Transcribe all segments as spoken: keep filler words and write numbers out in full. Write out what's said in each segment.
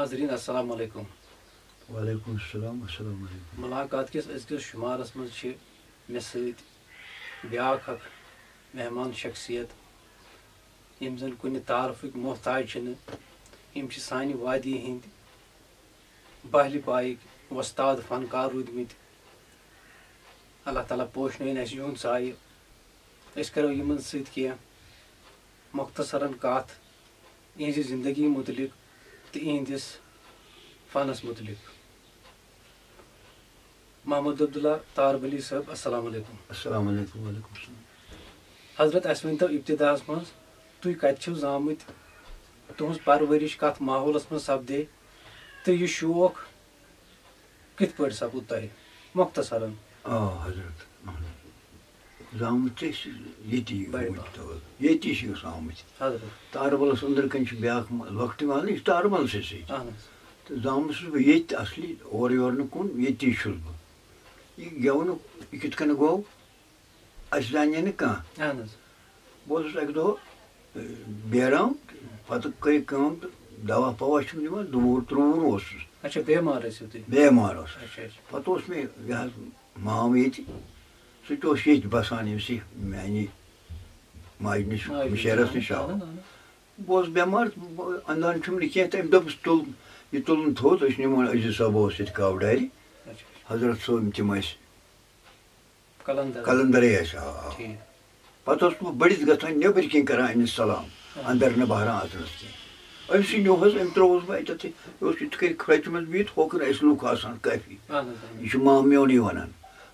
ناظرین، السلام علیکم۔ وعلیکم السلام۔ السلام علیکم۔ ملاقات کِس أزکِس شُمارس منٛز چھِ مےٚ سۭتۍ بیٛاکھ اکھ مہمان شخصیت، یِم زن کُنہِ تعارفٕکۍ محتاج چھِنہٕ۔ یِم چھِ سانہِ وادی ہٕنٛدۍ بہلہِ پایِکۍ وۄستاد فنکار روٗدمٕتۍ۔ اللہ تعالیٰ پوشنٲوِن اَسہِ یِہُنٛد سایہِ۔ أسۍ کرو یِمن سۭتۍ کینٛہہ مختصرن کتھ یِہنٛزِ زندگی مُتعلق تہٕ یِہنٛدِس فنس مُتعلق۔ محمد عبداللہ تاربلی صٲب، السلام علیکم۔ السلام علیکم۔ وعلیکم السلام۔ حضرت، اَسہِ ؤنۍتو ابتداہس منٛز، تُہۍ کتہِ چھِو زامٕتۍ؟ تُہنٛز پرؤرِش کتھ ماحولس منٛز سپدے؟ تہٕ یہِ شوق کِتھ پٲٹھۍ سپُد تۄہہِ؟ مختصرن۔ آ حضرت، اہن حظ۔ زامٕتۍ چھِ أسۍ ییٚتی بَڑِ اوٗنٛتۍ تَل۔ ییٚتی چھِ أسۍ آمٕتۍ۔ حضرت۔ تاربلس أنٛدرٕ کَنۍ چھِ بیٛاکھ م-، لۄکٹہِ محلہٕ، یہِ چھِ تاربل سٕے سۭتۍ۔ اہن حظ۔ تہٕ زامُت چھُس بہٕ ییٚتہِ اَصلی، اورٕ یورٕ نہٕ کُن، ییٚتی چھُس بہٕ۔ یہِ گٮ۪ونُک یہِ کِتھ کٔنۍ گوٚو، اَسہِ زانے نہٕ کانٛہہ۔ اہن حظ۔ بہٕ اوسُس اَکہِ دۄہ، اے، بیران، پَتہٕ گٔے کٲم تہٕ دوا پوا چھُم دِوان، دوٗر ترٛووُن اوسُس۔ اچھا، بیمار ٲسِو تُہۍ؟ بیمار اوسُس۔ اچھا، اچھا۔ پَتہٕ اوس مےٚ یہِ حظ مام ییٚتہِ، سُہ تہِ اوس ییٚتہِ بَسان، ییٚمِس یہِ میٛانہِ ماجہِ نِش، ماجہِ نِش، مُشیرَس اہن نِش حظ، آو۔ اہن حظ، اہن حظ۔ بہٕ اوسُس بٮ۪مار، بہٕ اَندان چھُم نہٕ کینٛہہ، تہٕ أمۍ دوٚپُس، "تُل، یہِ تُلُن تھوٚد، أسۍ نِمون عزیز صٲب اوس ییٚتہِ کاوٕ ڈارِ، اچھا، اچھا۔ حضرت صٲب تِم ٲسۍ قلندر۔ قلندرٕے ٲسۍ، آ، آ۔" ٹھیٖک۔ پَتہٕ اوسُس بہٕ بٔڑِتھ گژھان، نیٚبٕرۍ کِنۍ کَران أمِس سلام، آ۔ اَندَر نہٕ بہران اَژنَس کینٛہہ۔ أمۍ سٕے نیوٗ حظ، أمۍ ترٛووُس بہٕ اَتٮ۪تھٕے، یہِ اوس یِتھ کٔنۍ کھرٛۄچہِ منٛز بِہِتھ، ہوکُن ٲسۍ لُکھ آسان کٲفی۔ اہن حظ، اہن حظ۔ یہِ چھُ مام میونٕے وَنان۔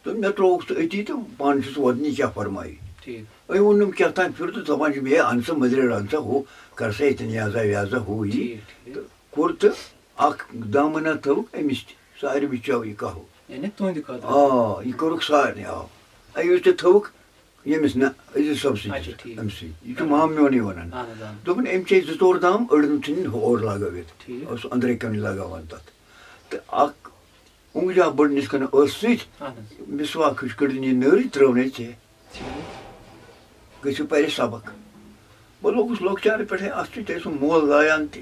دوٚپ، "مےٚ ترٛووُکھ ژٕ أتی تہٕ پانہٕ چھُس وۄدنی، کیٛاہ فرمایہِ؟" ٹھیٖک۔ أمۍ ووٚنُم کیٛاہ تام پھِرٕ تہٕ دَپان چھُ، "ہے، اَن سا مٔدریر، اَن سا ہُہ، کر سا ییٚتہِ نیازا ویازا ہُہ یہِ۔" ٹھیٖک، ٹھیٖک۔ تہٕ کوٚر تہٕ اَکھ دامنہ تھٲوٕکھ أمِس تہِ، ساروی چیو یہِ قہوٕ۔ یعنی تُہنٛدِ خٲطرٕ؟ آ، یہِ کوٚرُکھ سارنٕے، آ۔ أمِس تہِ تھٲوٕکھ ییٚمِس نہ، عزیز صٲب سٕنٛدِس، اچھا، ٹھیٖک۔ أمۍ سٕے۔ یہِ چھُ مام میونٕے وَنان۔ اہن حظ، اہن حظ۔ دوٚپُن، أمۍ چھِ أسۍ زٕ ژور دام أڑۍ ژھٕنِن ہور لگٲوِتھ۔ ٹھیٖک۔ اوس أنٛدرَے کَنہِ لگاوان تَتھ۔ تہٕ اَکھ اونٛگجہِ اَکھ بٔڑ نِس کَنہِ ٲس سۭتۍ، اہن حظ۔ مسواک ہِش کٔڑِن یہِ نٔرۍ ترٛٲونَے ژےٚ۔ ٹھیٖک۔ گٔژھِو پَرِ سبق۔ بہٕ لوٚگُس لۄکچارٕ پٮ۪ٹھَے اَتھ سۭتۍ، تٔمۍ سُنٛد مول لایان تہِ۔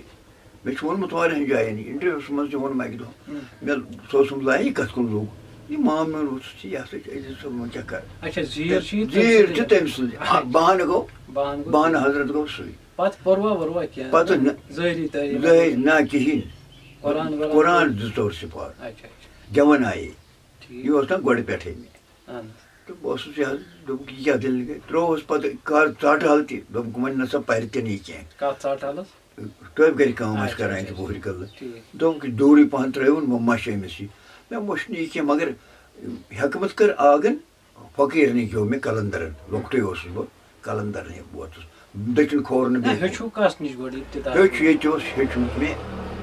مےٚ چھُ ووٚنمُت واریاہَن جایَن، یہِ اِنٹروِوَس منٛز تہِ ووٚنُم اَکہِ دۄہ۔ ہُم۔ مےٚ سُہ اوسُم لایان، یہِ کَتھ کُن لوٚگ؟ یہِ مام میون اوس، ژٕ یہِ ہسا چھُ عزیز صٲب، وۄنۍ کیٛاہ کَرٕ؟ اچھا، زیٖر چھِ یہِ تٔمۍ زیٖر سٕنٛدٕے؟ چھِ تٔمۍ سٕنٛز۔ آ، بہانہٕ گوٚو، بہانہٕ گوٚو۔ بہانہٕ حضرت گوٚو سُے۔ پتہٕ پوٚروا ووٚروا کینٛہہ؟ پتہٕ نہ۔ ظٲہری تعلیٖم؟ ظٲہِر نہ کِہیٖنۍ۔ قرآن ورآن؟ قرآن زٕ ژور سِپار۔ اچھا، اچھا۔ گٮ۪وَن آیے۔ ٹھیٖک۔ یہِ اوس نہ گۄڈٕ پٮ۪ٹھَے مےٚ۔ اہن حظ۔ تہٕ بہٕ اوسُس یہِ حظ، دوٚپُکھ، "یہِ کیٛاہ دٔلیٖل گٔے؟" ترٛووُس پتہٕ کار ژاٹہٕ حل تہِ، دوٚپُکھ، "وۄنۍ نہ سا پَرِ تہِ نہٕ یہِ کینٛہہ۔" کَتھ ژاٹہٕ حلس؟ ٹٲپۍ گَرِ کٲم ٲسۍ اچھا، کَران اچھا، ییٚتہِ بُہرِ کٔدلہٕ۔ ٹھیٖک۔ دوٚپُکھ، "یہِ دوٗرٕے پَہَن ترٛٲیوُن، وۄنۍ مَشہِ أمِس یہِ۔" مےٚ مۄشہِ نہٕ یہِ کینٛہہ، مگر ہٮ۪کمَت کٔر آنٛگَن، فقیٖرنٕے گیوٚو مےٚ قلندرَن۔ لۄکٹُے اوسُس بہٕ، قلندرنٕے ووتُس۔ دٔچھُن کھور نہٕ نہ، بیٚیہِ۔ ہیٚچھِو کَس نِش گۄڈٕ ابتدا؟ ہیوٚچھ ییٚتہِ اوس، ہیوٚچھمُت مےٚ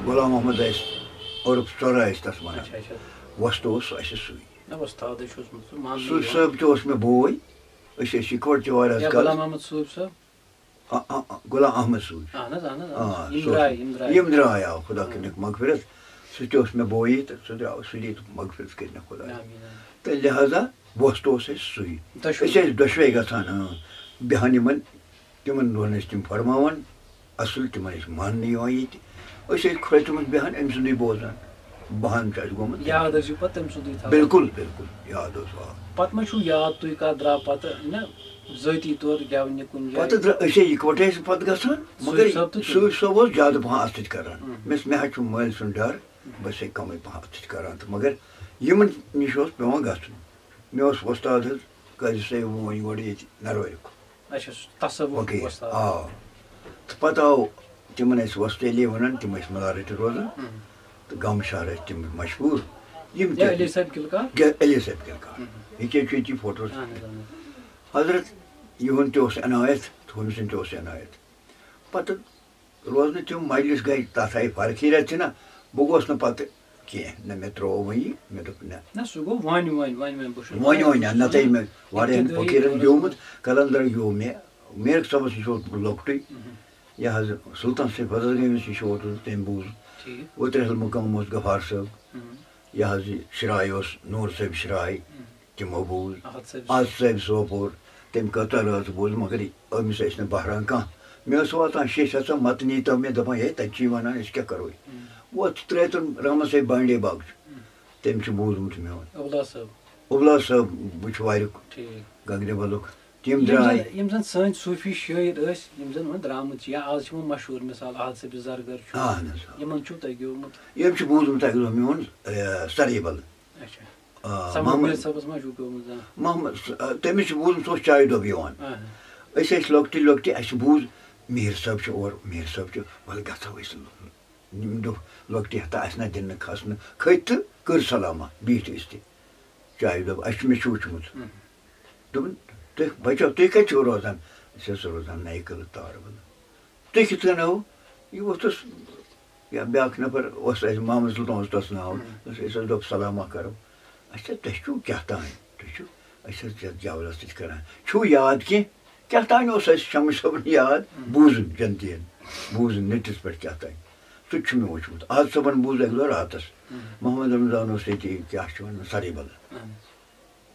غلام محمد ٲسۍ، عرف سۄرا ٲسۍ تَس وَنان۔ اچھا، اچھا۔ وۄستہٕ اوس سُہ اَسہِ سُے۔ نہ، وۄستادٕے چھُ اوسمُت سُہ، ماننہٕ سُے یِوان۔ صٲب تہِ اوس مےٚ بوے، أسۍ ٲسۍ یِکوَٹہٕ تہِ واریاہَس یا کالَس۔ غلام محمد صٲب صٲب؟ آ، آ، آ، غلام احمد صٲب۔ اہن حظ، اہن حظ، آ، یِم سُہ درٛاے، اوس، یِم درٛاے۔ یِم درٛاے، آ، خدا کٔرِنَکھ مغفرت۔ سُہ تہِ اوس مےٚ بویی تہٕ سُہ درٛاو سُلی تہٕ مغفرت کٔرِنَکھ خداے۔ آمیٖن، آمیٖن۔ تہٕ لہذا وۄستہٕ اوس اَسہِ سُے۔ دۄشوے۔ أسۍ ٲسۍ دۄشوے گژھان، اۭں، بیٚہان یِمَن، تِمَن دۄہَن ٲسۍ تِم فرماوان، اَصٕل تِمَن ٲسۍ ماننہٕ یِوان ییٚتہِ۔ أسۍ ٲسۍ کھرٛۄچہِ منٛز بیٚہان، أمۍ سُنٛدُے بوزان۔ بہان چھُ اَسہِ گوٚمُت۔ یاد ٲسِو پَتہٕ تٔمۍ سُنٛدُے تھاوان۔ بِلکُل، بِلکُل، یاد اوس، آ۔ پَتہٕ ما چھُو یاد تُہۍ کَتھ درٛاو پَتہٕ نہ ذٲتی طور گٮ۪ونہِ کُنہِ جایہِ؟ پَتہٕ درٛا-، أسۍ ہے یِکوَٹے ٲسۍ پَتہٕ گژھان، مگر صوٗفۍ صٲب تہٕ تُہۍ؟ صوٗفۍ صٲب اوس زیادٕ پَہَن اَتھ سۭتۍ کَران۔ اۭں۔ مےٚ ٲس، مےٚ حظ چھُ مٲلۍ سُنٛد ڈَر، بہٕ ٲسَے کَمٕے پَہَن اَتھ سۭتۍ کَران۔ تہٕ مگر یِمَن نِش اوس پٮ۪وان گژھُن۔ مےٚ اوس وۄستاد حظ قٲضی صٲب وۄنۍ گۄڈٕ ییٚتہِ نَروٲرِک۔ اچھا، سُہ تصوُف وکیٖل۔ وۄستاد۔ آ۔ تہٕ پَتہٕ آو تِمَن ٲسۍ وۄستہٕ علی وَنان، تِم ٲسۍ مَلارَٹہِ روزان۔ ہُم۔ تہٕ گامہٕ شہر ٲسۍ تِم مشہوٗر۔ یِم یا تہِ علی صٲب کِلکار؟ گے-، علی صٲب کِلکار۔ ہُم۔ یہِ کیٛاہ چھُ ییٚتی فوٹوَس اہن حظ، پٮ۪ٹھ؟ اہن حظ۔ حضرت، یِہُنٛد تہِ اوس عنایت تہٕ ہُمۍ سُنٛد تہِ اوس عنایت۔ پَتہٕ روز نہٕ تِم مجلس گٔے، تَتھ آیہِ فرقٕے رَژھِ چھِنہ۔ بہٕ گوس نہٕ پَتہٕ کینٛہہ، نہ مےٚ ترٛوو وۄنۍ یہِ، مےٚ دوٚپ نہ۔ نہ، سُہ گوٚو وۄنۍ وۄنۍ، وۄنۍ وۄنۍ بہٕ چھُس وۄنۍ وۄنۍ نہ، نَتہٕ ہے مےٚ واریاہَن ابتدٲیی فقیٖرَن دورَس گیومُت، منٛز۔ قلندر گیوم مےٚ، میٖر صٲبَس نِش ووت بہٕ لۄکٹُے۔ مہم۔ یہِ حظ سُلطان سٕنٛدِ فضل گٔمِس نِش ووتُس، تٔمۍ بوٗز۔ ٹھیٖک۔ اوترٕ حظ مُقام اوس غفار صٲب۔ مہم۔ یہِ حظ یہِ شراے اوس نوٗر صٲب شراے، مہم۔ تِمو بوٗز۔ احد صٲب۔ آز صٲبۍ صوپور، تٔمۍ کٔر تہٕ رٲژ بوٗز، مگر أمِس ٲسۍ نہٕ بہران کانٛہہ۔ مےٚ ٲس واتان شیٚش ہَتھ سۄ مَتہٕ نیٖتو مےٚ، دَپان، "ہے، تَتہِ چھِ یہِ وَنان، أسۍ کیٛاہ کَرو یہِ؟" ہُم۔ وۄتھ ترٛٲوتن رحمت صٲب بانڈے باغ چھُ۔ تٔمۍ چھُ بوٗزمُت میون۔ عبداللہ صٲب۔ عبداللہ صٲب، بہٕ چھُ واریاہ ٹھیٖک۔ گنگربلُک۔ تِم یِم درٛاے۔ زَن یِم زَن سٲنۍ صوٗفی شٲعر ٲسۍ، یِم زَن وۄنۍ درٛامٕتۍ چھِ یا آز چھِ وۄنۍ مشہوٗر، مثال احد صٲب زرگر چھُ، اہن حظ، آ۔ یِمَن چھُو تۄہہِ گیومُت؟ یِم چھِ بوٗزمُت تۄہہِ میون، آ، سرے بل۔ اچھا۔ آ، سمر محمد میر صٲبَس ما چھُو گیومُت زانٛہہ؟ محمد س-، آ، تٔمِس چھِ بوٗزمُت، سُہ اوس چایہِ دۄب یِوان۔ اہن۔ أسۍ ٲسۍ لۄکٹی لۄکٹی، اَسہِ بوٗز میٖر صٲب چھِ اورٕ، میٖر صٲب چھِ، وَلہٕ گژھو أسۍ۔ یِم دۄہ لۄکٹی ہَتھا اَسہِ نہ دِنہٕ کھَسنہٕ، کھٔتۍ تہٕ کٔر سلامہ بِہِتھ أسۍ تہِ۔ چایہِ دۄب، اَسہِ چھُ، مےٚ چھُ وٕچھمُت۔ ہُم۔ دوٚپُن، "تُہۍ بَچو، تُہۍ کَتہِ چھِو روزان؟" "أسۍ حظ چھِ روزان نَیہِ کٔدٕل تارٕ بَلہٕ۔" "تُہۍ کِتھ کٔنۍ آوٕ؟" یہِ ووٚتھُس، یا بیٛاکھ نفر اوس اَسہِ، محمد سلطان اوس تَس ناو۔ ہُم۔ دوٚپُس، "أسۍ حظ دوٚپ سلامہ کَرو۔" "اچھا، تۄہہِ چھُو کیٛاہ تام؟ تُہۍ چھِو، أسۍ حظ چھِ یَتھ جَولَس سۭتۍ کَران۔ چھُو یاد کینٛہہ؟" کیٛاہ تام اوس اَسہِ شمس صٲبُن یاد، بوٗزُن جنتین، بوٗزُن نیٚٹَس پٮ۪ٹھ کیٛاہ تام۔ سُہ تہِ چھُ مےٚ وٕچھمُت۔ آز صٲبَن بوٗز اَکہِ دۄہ راتَس۔ محمد رمضان اوس ییٚتہِ، کیٛاہ چھِ وَنان، سَرٕے بَلہٕ۔ اہن۔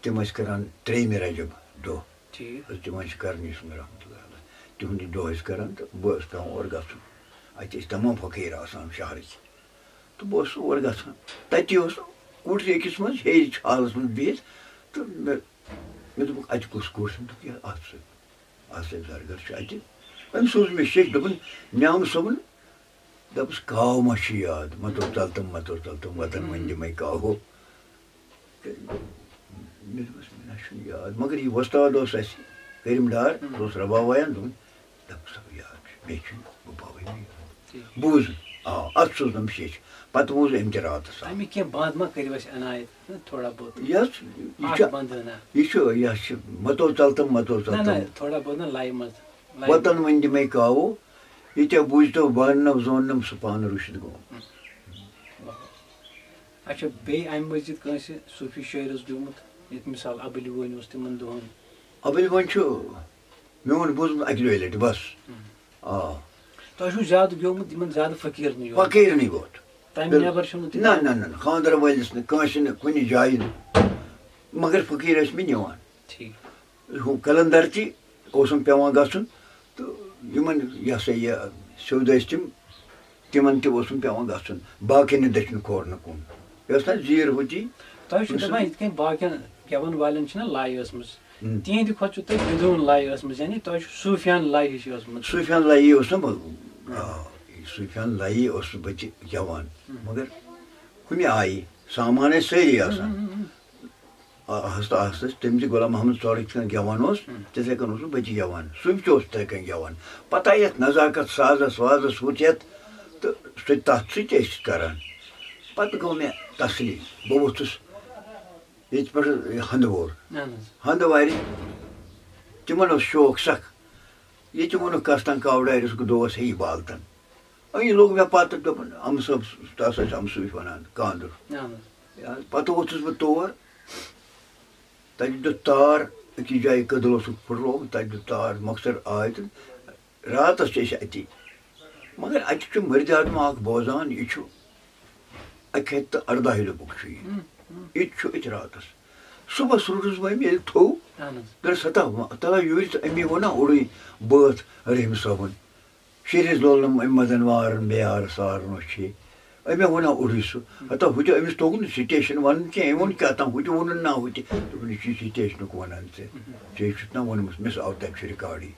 تِم ٲسۍ کَران ترٛیٚیِمہِ رجب دۄہ۔ ٹھیٖک۔ تِم ٲسۍ کَرنی سُنٛد رحمتہ اللہ علیہ۔ تِہُنٛد یہِ دۄہ ٲسۍ کَران تہٕ بہٕ اوسُس پٮ۪وان اورٕ گژھُن۔ اَتہِ ٲسۍ تمام فقیٖر آسان شہرٕکۍ۔ تہٕ بہٕ اوسُس اور گژھان۔ تَتی اوس کُٹھِس أکِس منٛز ہیٚرِ چھالَس منٛز بِہِتھ۔ تہٕ مےٚ، مےٚ دوٚپُکھ، "اَتہِ کُس کُٹھ؟" دوٚپُکھ، "یہِ اَتھ سۭتۍ، اَتھ سۭتۍ درگاہ چھُ اَتہِ۔" أمۍ سوٗز مےٚ شیٚچھ، دوٚپُن، "نیامہٕ صٲبُن، دَپُس، کاو ما چھُ یاد؟ مَتو ژَلتَم، مَتو ژَلتَم، وَتَن وۄنۍ دِمَے کاوو۔" مےٚ دوٚپُس، "مےٚ نہ چھُنہٕ یاد، مگر یہِ وۄستاد اوس اَسہِ، کٔرِم ڈار، سُہ اوس رباب وایان، دوٚپُن، دَپُس، یاد چھُ، مےٚ چھُنہٕ، بہٕ پاوَے نہٕ یاد۔" بوٗز، آ، اَتھ سوٗزنَم شیٚچھ۔ پَتہٕ بوٗز أمۍ تہِ راتَس اَتھ۔ اَمِکۍ کینٛہہ بنٛد ما کٔرِو اَسہِ عنایت، نہ، تھوڑا بہت؟ یہِ حظ، یہِ چھُ، اَکھ بنٛد ہنا۔ یہِ چھُ، یہِ حظ چھِ، مَتو ژَلتَم، مَتو نہ، نہ، ژَلتَم۔ تھوڑا بہت نہ لایہِ منٛز۔ لایہِ وَتَن وۄنۍ دِمَے کاوو، ییٚتہِ بوٗزتو باننَو زوننَم سُہ پانہٕ رُشِد گوٚو۔ اچھا، بیٚیہِ اَمہِ مٔزیٖد کٲنٛسہِ صوٗفی شٲعرَس گیوٚمُت، ییٚتہِ مِثال اَبٕلۍ وٲنۍ اوس تِمَن دۄہَن؟ اَبٕلۍ وٲنۍ چھُ میون بوٗزمُت اَکہِ دۄیہِ لَٹہِ بَس۔ آ۔ تۄہہِ چھُو زیادٕ گیوٚمُت یِمَن زیادٕ فقیٖرنٕے یوت؟ فقیٖرنٕے یوت۔ تَمہِ بِل-، نٮ۪بر چھُنہٕ تہِ نہ، نہ، نہ، نہ، خانٛدرٕ وٲلِس نہٕ، کٲنٛسہِ نہٕ، کُنہِ جایہِ نہٕ۔ مگر فقیٖر ٲسۍ مےٚ نِوان۔ ٹھیٖک۔ ہُہ قلندر تہِ اوسُم پٮ۪وان گژھُن، تہٕ یِمَن، یہِ ہسا یہِ، سیوٚد ٲسۍ تِم، تِمَن تہِ اوسُم پٮ۪وان گژھُن، باقٕے نہٕ دٔچھُن کھورنہٕ کُن۔ یہِ ٲس نہ زیٖر ہُتی۔ تۄہہِ چھُو دَپان یِتھ کٔنۍ باقیَن گٮ۪وَن والٮ۪ن چھِنہ لایہِ ٲسمٕژ، تِہِنٛدِ کھۄتہٕ چھُو تۄہہِ بِدوٗن لایہِ ٲسمٕژ، یعنی تۄہہِ چھُو صوٗفیان لایہِ ہِش ٲسمٕژ۔ صوٗفیان لایہِ اوسُم بہٕ، آ، صوٗفیان لایہِ اوسُس بہٕ تہِ گٮ۪وان، مگر ہُمہِ آیہِ، سامان ٲسۍ سٲری آسان۔ آ، آہستہٕ آہستہٕ تٔمۍ تہِ غلام محمد سورٕکۍ یِتھ کٔنۍ گٮ۪وان اوس، تِتھَے کٔنۍ اوسُس بہٕ تہِ گٮ۪وان۔ سُہ تہِ اوس تِتھَے کٔنۍ گٮ۪وان۔ پَتہ یَتھ نزاکت سازَس وازَس ہُتھ یَتھ، تہٕ سُہ تہِ، تَتھ سۭتۍ ٲسۍ کَران۔ پَتہٕ گوٚو مےٚ تسلی، بہٕ ووٚتھُس ییٚتہِ پٮ۪ٹھ یہِ ہَنٛدٕ وور۔ اہن حظ۔ ہَنٛدٕ وارِ، تِمَن اوس شوق سَکھ۔ ییٚتہِ ووٚنُکھ کَس تام کاوٕ ڈارٮ۪س، دوس ہے یہِ بالتَن۔ وۄنۍ لوٚگ مےٚ پَتہٕ، دوٚپُن، اَمہٕ صٲب، تَس ٲسۍ اَمہٕ صوٗفی وَنان، کانٛدُر۔ اہن حظ۔ یا پَتہٕ ووٚتھُس بہٕ تور، تَتہِ دیُت تار، أکِس جایہِ کٔدٕل اوسُکھ پھٕٹروومُت، تَتہِ دیُت تار، مۄخصر آے تہٕ راتَس چھِ أسۍ اَتی۔ مگر اَتہِ چھُ مٔردِ آدم اَکھ بوزان، یہِ چھُ اَکہِ ہَتہِ تہٕ اَرداہہِ لوٚبُک چھُ یہِ۔ یہِ تہِ چھُ أتھۍ راتَس۔ صُبحَس روٚٹُس بہٕ أمۍ ییٚلہِ تھوٚو، اہن حظ۔ دوٚپُن، "ستا، تَلا یوٗرۍ ژٕ أمی ووٚنا اوٚڑُے بٲتھ رحیٖم صٲبُن۔ شیٖرِتھ لولنَم أمۍ مَدَن وارَن بیارٕ سارنَس چھِ۔" أمۍ ووٚنا اوٚڑُے سُہ۔ ہتا ہُتہِ أمِس توٚگ نہٕ سٹیشن وَنُن کینٛہہ۔ أمۍ ووٚن، "کیٛاہ تام ہُتہِ ووٚنُن نا ہُتہِ؟" دوٚپُن، "یہِ چھُ سٹیشنُک وَنان ژےٚ۔ ژےٚ چھُتھ نا ووٚنمُت؟" مےٚ اوس، "اَو تَتہِ چھُ ریکارڈٕے۔"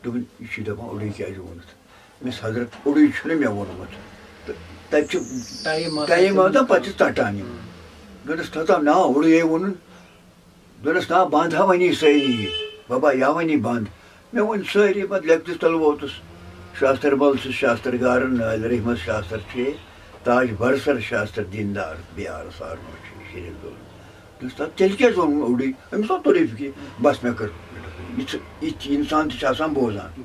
دوٚپُن، "یہِ چھُ دَپان اوٚڑُے کیٛازِ ووٚنُتھ؟" مےٚ اوس، "حضرت، اوٚڑُے چھُنہٕ مےٚ ووٚنمُت۔" تہٕ تَتہِ چھُ ٹایم آسان ٹایم آسان، تِمن پَتہٕ چھِ ژَٹان یِم۔ دوٚپنَس، "تھَتا نا، اوٚڑُے ہے ووٚنُن۔" دوٚپنَس، "نا، بنٛد ہا وۄنی سٲری یہِ۔ بَبا، یا وۄنی بنٛد۔" مےٚ ووٚن سٲری، پَتہٕ لیٚکھتِس تَل ووتُس۔ شاستر بَل چھُس، شاستر گارَن، نٲلۍ رحمت شاستر چھُ یے، تاج برسر شاستر دیٖندار، بیار سارنو چھُ یہِ شیٖرِتھ گوٚو۔ دوٚپنَس، "تَتھ تیٚلہِ کیٛازِ ووٚنُن اوٚڑُے؟" أمِس آو توٚرُے فِکرِ، بَس مےٚ کٔر۔ یِژھ، یِتھۍ اِنسان تہِ چھِ آسان بوزان۔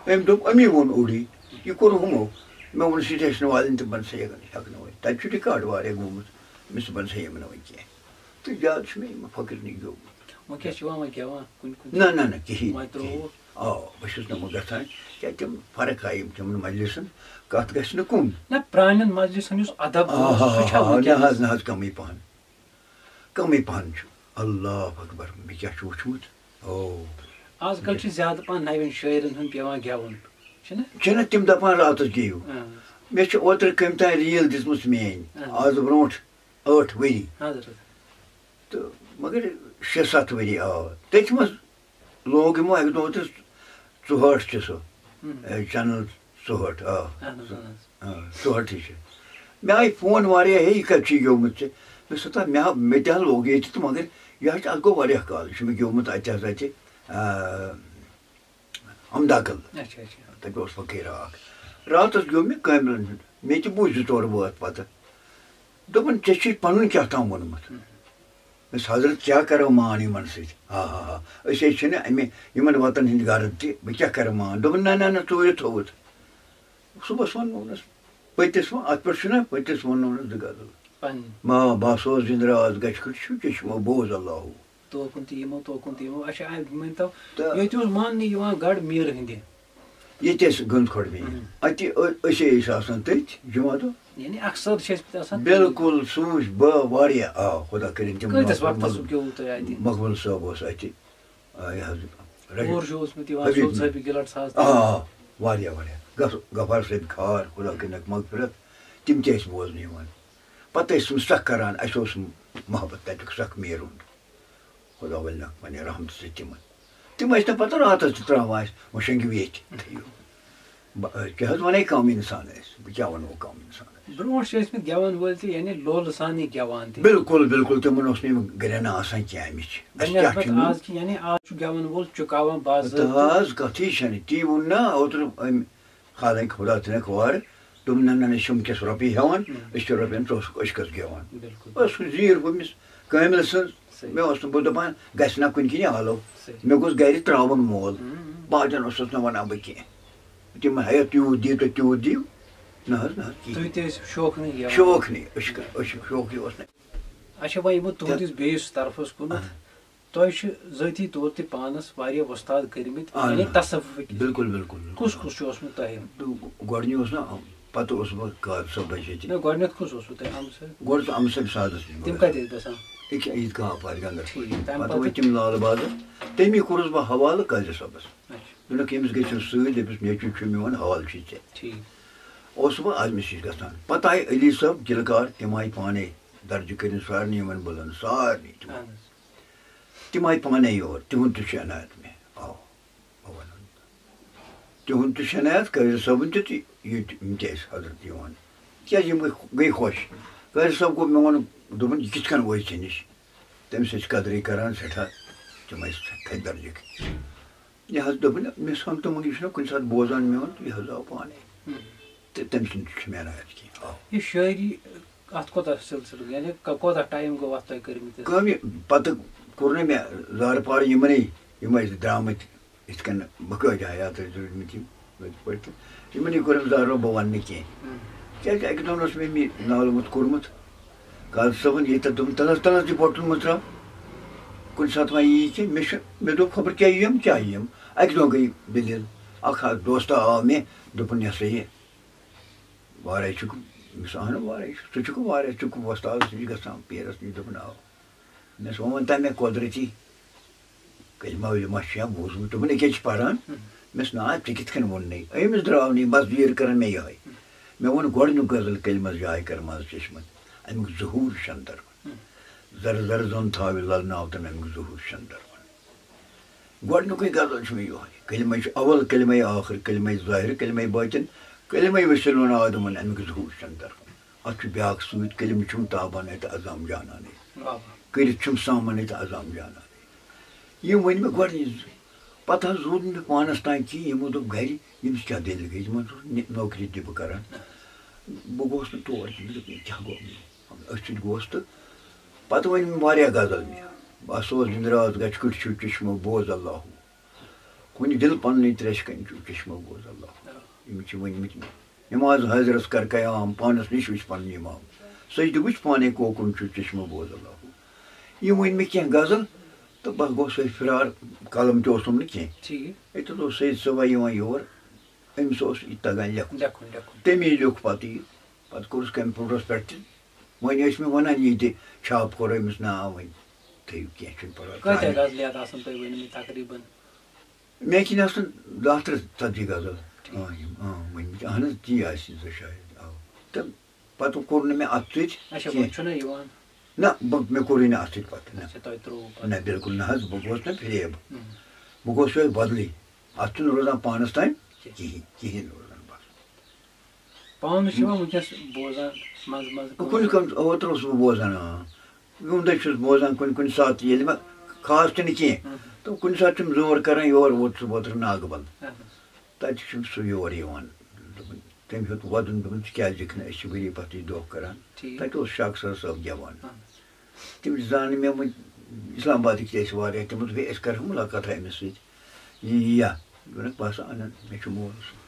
أمۍ دوٚپ، "أمی ووٚن اوٚڑُے، یہِ کوٚر ہُمو؟" مےٚ ووٚن سٹیشن والٮ۪ن تہِ، بَن سا یہِ ہٮ۪کہٕ نہٕ وۄنۍ۔ تَتہِ چھُ ریکارڈ واریاہ گوٚمُت، مےٚ چھُ، بَن سا یِم نہٕ وۄنۍ کینٛہہ۔ تہٕ زیادٕ چھُ مےٚ یِم فقیٖرنٕے گیوٚمُت۔ وۄنۍ کیٛاہ چھُ یِوان وۄنۍ گٮ۪وان کُنہِ کُنہِ؟ نہ، نہ، نہ، کِہیٖنۍ، وۄنۍ ترٛووُکھ؟ کِہیٖنۍ۔ آ، بہٕ چھُس نہٕ وۄنۍ گژھان، کیٛازِ تِم فرق آیہِ یِم تِمَن مجلسَن، کَتھ گژھِ نہٕ کُن۔ نہ، پرٛانٮ۪ن مجلسَن یُس ادب آ، اوس، ہا، سُہ چھا ہا، ہا، نہ وٕنکیٚنَس؟ حظ، نہ حظ، کَمٕے پَہَن۔ کَمٕے پَہَن چھُ۔ اللہ اکبر، مےٚ کیٛاہ چھُ وٕچھمُت؟ او۔ آز کل چھِ زیادٕ پَہَن نَوٮ۪ن شٲعرَن ہُنٛد پٮ۪وان گٮ۪وُن، چھُنہ؟ چھِنہ تِم دَپان راتَس گیٚیِو؟ آ۔ مےٚ چھِ اوترٕ کٔمۍ تام ریٖل دِژمٕژ میٛٲنۍ، اہن۔ آز برونٛٹھ ٲٹھ ؤری۔ حضرت۔ تہٕ مگر شےٚ ستھ ؤری آو۔ تٔتھۍ منٛز لوگ یِمو اَکہِ دۄہ تہٕ ژُہٲٹھ چھِ سُہ، ہم۔ اے، چینل ژُہٲٹھ، آ۔ اہن حظ، اہن حظ۔ آ، ژُہٲٹھٕے چھِ۔ مےٚ آیہِ فون واریاہ، "ہے، یہِ کَتہِ چھُے گیومُت ژےٚ؟" مےٚ دوٚپُس، "ہتا، مےٚ ہا، مےٚ تہِ ہا لوگ ییٚتہِ تہٕ مگر یہِ حظ چھُ، اَتھ گوٚو واریاہ کال، یہِ چھُ مےٚ گیومُت اَتہِ حظ اَتہِ، آ، احمد عاقل۔" اچھا، اچھا۔ تَتہِ اوس فقیٖر اَکھ۔ راتَس گیوٚو مےٚ کٲمِلَن ہُنٛد۔ مےٚ تہِ بوٗز زٕ ژور بٲتھ پَتہٕ۔ دوٚپُن، "ژےٚ چھُے پَنُن کیٛاہ تام ووٚنمُت؟" مےٚ دوٚپُس، "حضرت، کیٛاہ کَرو مان یِمَن سۭتۍ؟ ہا، ہا، ہا۔ أسۍ ہے چھِنہٕ اَمہِ، یِمَن وَتَن ہِنٛدۍ غرض تہِ، بہٕ کیٛاہ کَرٕ مان؟" دوٚپُن، "نہ، نہ، نہ، ژوٗرِ تھوٚوُتھ۔" صُبحَس ووٚننَس، پٔتِس ووٚن، اَتھ پٮ۪ٹھ چھُنہ، پٔتِس ووٚننَس زٕ غزل۔ پَنٕنۍ۔ ما، بہٕ ہا سوز زِنٛدٕ راز گژھِ کھٔٹۍ چھُ چشمو بوز اللہو۔ توکُن تہِ یِمو، توکُن تہِ یِمو۔ اچھا، اَمہِ مٲنۍ تو، تہٕ ییٚتہِ اوس ماننہٕ یِوان گڑھ میٖر ہٕنٛدِ۔ ییٚتہِ ٲسۍ گٔنٛز کھۄڈ میٖر۔ اۭں۔ اَتہِ أ-، أسے ٲسۍ آسان تٔتھۍ جمعہ دۄہ۔ یعنی اکثر چھِ ٲسۍ مٕتۍ آسان تٔتی۔ بِلکُل، سُہ وٕچھ بہٕ واریاہ۔ آ، خۄدا کٔرِنۍ تِم کۭتِس نوکر وقتس مقبوٗل، گیوٚوُ تۄہہِ اَتہِ؟ مقبوٗل صٲب اوس اَتہِ۔ آ، یہِ حظ، رجب، اور چھُ اوسمُت یِوان حبیب صٲب مےٚ۔ صٲبہِ گِلٹ ساز آ، تہِ۔ آ، واریاہ، واریاہ۔ غف-، غفار صٲبۍ خار، خۄدا کٔرِنَکھ مغفرت، تِم تہِ ٲسۍ بوزنہٕ یِوان۔ پَتہٕ ٲسۍ تِم سَکھ کَران، اَسہِ اوس محبت تَتیُک سَکھ میرُن۔ خۄدا ؤلِنَکھ پنٛنہِ رحمتہٕ سۭتۍ تِمَن۔ تِم ٲسۍ نہٕ پَتہٕ راتَس تہِ ترٛاوان اَسہِ، وۄنۍ شۄنٛگِو ییٚتہِ، تھٲیِو۔ بہٕ، کیٛاہ حظ وَنَے، کَم اِنسان ٲسۍ، بہٕ کیٛاہ وَنہو، کَم اِنسان ٲسۍ۔ برونٛٹھ چھِ ٲسۍ مٕتۍ گٮ۪وَن وٲلۍ تہِ، یعنی لولہٕ سان یہِ گٮ۪وان تہِ۔ بِلکُل، بِلکُل، تِمَن اوس نہٕ یِم گرٛٮ۪نہٕ آسان کینٛہہ، اَمِچ۔ اَسہِ کیٛاہ بَنسبت چھُ نیُن؟ آز کہِ، یعنی آز چھُ گٮ۪وَن وول چُکاوان باضٲبطہٕ۔ تہٕ آز کَتھٕے چھَنہٕ، تی ووٚن نا اوترٕ أمۍ، حالانکہِ خۄدا تھٲینَکھ وارٕ، دوٚپُن، "نہ، نہ، نہ، أسۍ چھِ وٕنکیٚس رۄپیہِ ہٮ۪وان، أسۍ چھِ رۄپیَن ژوٚس أچھِ کَس گٮ۪وان۔" بِلکُل۔ بَس، سُہ زیٖر ہُمِس کٲمِل سٕنٛز۔ صحیح۔ مےٚ اوس نہٕ، بہٕ دَپان، گژھِ نہ کُنہِ کِنۍ آلو۔ صحیح۔ مےٚ گوٚژھ گرِ ترٛاوُن مول۔ ہُم، ہُم۔ باقین اوسُس نہٕ وَنان بہٕ کینٛہہ۔ تِم ہیٚیَو تیوٗت دِیِو تہٕ تیوٗت دِیِو۔ نہ حظ، نہ حظ، کِہیٖنۍ۔ تُہۍ تہِ ٲسِو شوقنٕے گٮ۪وان۔ شوقنٕے، أسۍ کَ-، أسۍ چھِ شوقی اوس نہٕ۔ اچھا، وۄنۍ یِمو تُہٕنٛدِس بیٚیِس طرفَس کُنَتھ، آ۔ تۄہہِ چھِ ذٲتی طور تہِ پانَس واریاہ وۄستاد کٔرمٕتۍ، اہن یعنی حظ۔ تصوفٕکۍ۔ بِلکُل، بِلکُل، بِلکُل۔ کُس کُس چھُ اوسمُت تۄہہِ؟ بہٕ، گۄڈٕنیُک اوس نہ، پَتہٕ اوسُس بہٕ قاضی صٲب بَچہِ ییٚتہِ۔ نہ، گۄڈٕنٮ۪تھ کُس اوسوٕ تۄہہِ اَمہٕ سۭتۍ؟ گۄڈٕ تہٕ اَمہٕ سۭتۍ سادَس نِش تِم گۄڈٕ۔ کَتہِ ٲسۍ بَسان؟ أکیٛاہ عیٖدگاہ اَپارِ گَنٛگَس۔ ٹھیٖک، تَمہِ پَتہٕ پَتہٕ؟ ؤتھۍ تِم لال بازر۔ تٔمی کوٚرُس بہٕ حوالہٕ قاضی صٲبَس۔ اچھا۔ دوٚپنَکھ، "أمِس گٔژھِو سۭتۍ، دٔپِس، نیٚچوٗ چھُ میون، حوالہٕ چھُے ژےٚ۔" ٹھیٖک۔ اوسُس بہٕ عازمہِ نِش گژھان۔ پَتہٕ آیہِ علی صٲب گِلکار، تِم آیہِ پانَے درجہِ کٔرِتھ سارنٕے یِمَن بُلَن، سارنٕے تِمَن۔ اہن حظ۔ تِم آیہِ پانَے یور، تِہُنٛد تہِ چھُ عنایت مےٚ۔ آ، بہٕ وَنَن۔ تِہُنٛد تہِ چھُ عنایت، قٲضی صٲبُن تہِ تہٕ یہِ تہِ، یِم تہِ ٲسۍ حضرت یِوان۔ کیٛازِ یِم گٔے، گٔے خۄش۔ قٲضی صٲب گوٚو، مےٚ ووٚن، دوٚپُن، "یہِ کِتھ کٔنۍ وٲتۍ ژےٚ نِش؟" تٔمِس ٲسۍ قدرٕے کران سٮ۪ٹھاہ، تِم ٲسۍ تھٔدۍ درجٕکۍ۔ یہِ حظ دوٚپُن، مےٚ سَمکھ تِمَن، یہِ چھُنہ کُنہِ ساتہٕ بوزان میون، یہِ حظ آو پانَے۔ ہُم۔ تہٕ تٔمۍ سُنٛد تہِ چھُ مےٚ عنایت کینٛہہ۔ آ۔ یہِ شٲعری، اَتھ کوٗتاہ سلسلہٕ، یعنی ک-، کوٗتاہ ٹایم گوٚو اَتھ تۄہہِ کٔرمٕتِس؟ کٲمہِ پَتہٕ کوٚر نہٕ مےٚ زارٕ پارٕ یِمنٕے، یِم ٲسۍ درٛامٕتۍ یِتھ کٔنۍ بہٕ کٲجہِ حیات ٲسۍ روٗدۍمٕتۍ یِم۔ یِتھ پٲٹھۍ تہٕ یِمَن یہِ کوٚرُم زارٕ بہٕ وَنہٕ نہٕ کینٛہہ۔ ہُم۔ کیٛازِ اَکہِ دۄہَن اوس مےٚ یہِ نالہٕ موٚت کوٚرمُت۔ قاضی صٲبَن ییٚتٮ۪تھ دوٚپُن، "تَلہٕ حظ، تَلہٕ حظ، یہِ بوٹَل منٛز ترٛاو۔ کُنہِ ساتہٕ ما یی کینٛہہ؟" مےٚ چھُ، مےٚ دوٚپ، "خبر کیٛاہ یِیَم، کیٛاہ یِیَم؟" اَکہِ دۄہ گٔے دٔلیٖل۔ اَکھ اَکھ دوستہ آو مےٚ، دوٚپُن، "یہِ ہسا یہِ وارَے چھُکھ؟" مےٚ دوٚپُس، "اَہَن، وارَے چھُس۔ ژٕ چھُکھ وارَے، ژٕ چھُکھ وۄستادَس نِش گژھان، پیٖرَس نِش؟" دوٚپُن، "آ۔" مےٚ دوٚپُس، "وۄنۍ وَن تہ مےٚ قۄدرٔتی کلمہ ولمہ چھُ یا بوٗزمُت؟" دوٚپُن، "ییٚکیٛاہ چھِ پران؟" مےٚ دوٚپُس، "نا، ژےٚ کِتھ کٔنۍ ووٚن نَے؟" أمِس درٛاو نہٕ یہِ، بس ویٖر کران مےٚ یِہوٚے۔ مےٚ ووٚن گۄڈٕنیُک غزل کلمس جاے کر منٛز چشمن، اَمیُک ظہوٗر چھَنہٕ درمُت۔ زر زر زوٚن تھاوِ للناو تن، اَمیُک ظہوٗر چھَنہٕ درمُت۔ گۄڈٕنیُکُے غزل چھُ مےٚ یِہوٚے۔ کلمے چھُ اول، کلمے ٲخر، کلمے ظٲہر، کلمے باطن، کلمے وسیلون آدمن، اَمیُک ظہوٗر چھَنہٕ درمُت۔ اَتھ چھُ بیٛاکھ سۭتۍ، کلمہٕ چھُم تابان تہٕ عزام جانانٕے۔ واہ واہ۔ کٔرِتھ چھُم سامانٕے تہٕ عزام جانانٕے۔ یِم ؤنۍ مےٚ گۄڈٕنِچ زٕ۔ پَتہٕ حظ روٗد نہٕ مےٚ پانَس تام کِہیٖنۍ۔ یِمو دوٚپ گَرِ، "ییٚمِس کیٛاہ دٔلیٖل گٔے؟" یِمَن دوٚپ، "نہِ-، نوکری دِ بہٕ کَرَن۔" بہٕ گوس نہٕ تور تہِ۔ مےٚ دوٚپ، "یہِ کیٛاہ گوٚو؟" أتھۍ سۭتۍ گوس تہٕ پَتہٕ ؤنۍ مےٚ واریاہ غزل مےٚ۔ بہٕ ہسا اوس زِنٛدٕ راز گَچھِ کُٹھۍ چھُ چشمو بوز اللہو۔ کُنہِ دِل پننٕے ترٛیش کَنہِ چھُ چشمہٕ بوز اللہ۔ یِم چھِ ؤنۍمٕتۍ مےٚ۔ نماز حٲضرَس کر قیام، پانَس نِش وٕچھ پنُن اِمام۔ سجدٕ وٕچھ پانے کوکُن چھُ چشمہٕ بوز اللہ۔ یِم ؤنۍ مےٚ کینٛہہ غزل تہٕ بس گوٚو سُے فرار، قلم تہِ اوسُم نہٕ کینٛہہ۔ ٹھیٖک۔ أتی اوس سید صٲبا یِوان یور، أمِس اوس یہِ تگان لیکھُن۔ لیکھُن، لیکھُن۔ تٔمی لیوٚکھ پتہٕ یہِ۔ پتہٕ کوٚرُس کمپیوٹرس پٮ۪ٹھ تہِ۔ وۄنۍ ٲسۍ مےٚ ونان، یہِ تہِ چھاپ کوٚر أمِس ناو، وۄنۍ تھٲیِو، کینٛہہ چھُنہٕ پرواے۔ کۭتیٛاہ غزلیات آسن تۄہہِ ؤنۍمٕتۍ تقریٖباً؟ مےٚ کِنۍ آسن دَہ ترٛےٚ ژتجی غزل۔ ٹھیٖک۔ آ، یِم، آ، ؤنۍمٕتۍ۔ اہن حظ، تی آسہِ سُہ شاید۔ آ۔ تہٕ پَتہٕ کوٚر نہٕ مےٚ اَتھ سۭتۍ اچھا، کینٛہہ۔ وۄنۍ چھُنہ یِوان۔ نہ، بہٕ، مےٚ کوٚرُے نہٕ اَتھ سۭتۍ پَتہٕ، نہ۔ اچھا، تۄہہِ ترٛووُ پَتہٕ۔ نہ، بِلکُل نہ حظ، بہٕ گوس نہٕ فریب۔ ہُم۔ بہٕ گوس یِہوٚے بدلٕے۔ اَتھ چھُنہٕ روزان پانَس تام کینٛہہ۔ کِہیٖنۍ، کِہیٖنۍ روزان بَس۔ پانہٕ چھِ یِوان وٕنکیٚس بوزان منٛزٕ منٛزٕ کُنہِ کُنہِ۔ کُنہِ اوترٕ اوسُس بہٕ بوزان، آ۔ وٕنہِ چھُس بوزان کُنہِ کُنہِ ساتہٕ، ییٚلہِ مےٚ خاص تہِ نہٕ کینٛہہ، ہُم۔ تہٕ کُنہِ ساتہٕ چھُم زور کَران، یور ووتُس بہٕ اوترٕ ناگہٕ بَل۔ اَہَن حظ۔ تَتہِ چھُ سُہ یور یِوان۔ دوٚپُن، تٔمۍ ہیوٚت وَدُن، دوٚپُن، "ژٕ کیٛازِ لیکھِ نہٕ؟ أسۍ چھِ ؤری پَتہٕ یہِ دۄہ کَران۔" ٹھیٖک۔ تَتہِ اوس شاہ سر صٲب گٮ۪وان۔ اَہَن حظ۔ تِم زانہٕ مےٚ وۄنۍ اِسلام آبادٕکۍ تہِ ٲسۍ واریاہ، تِمو دوٚپ، "ہے، أسۍ کَرہو مُلاقاتہ أمِس سۭتۍ۔ یہِ یِیا؟" دوٚپنَکھ، "بہٕ ہسا اَنَن، مےٚ چھُ مول سُہ۔"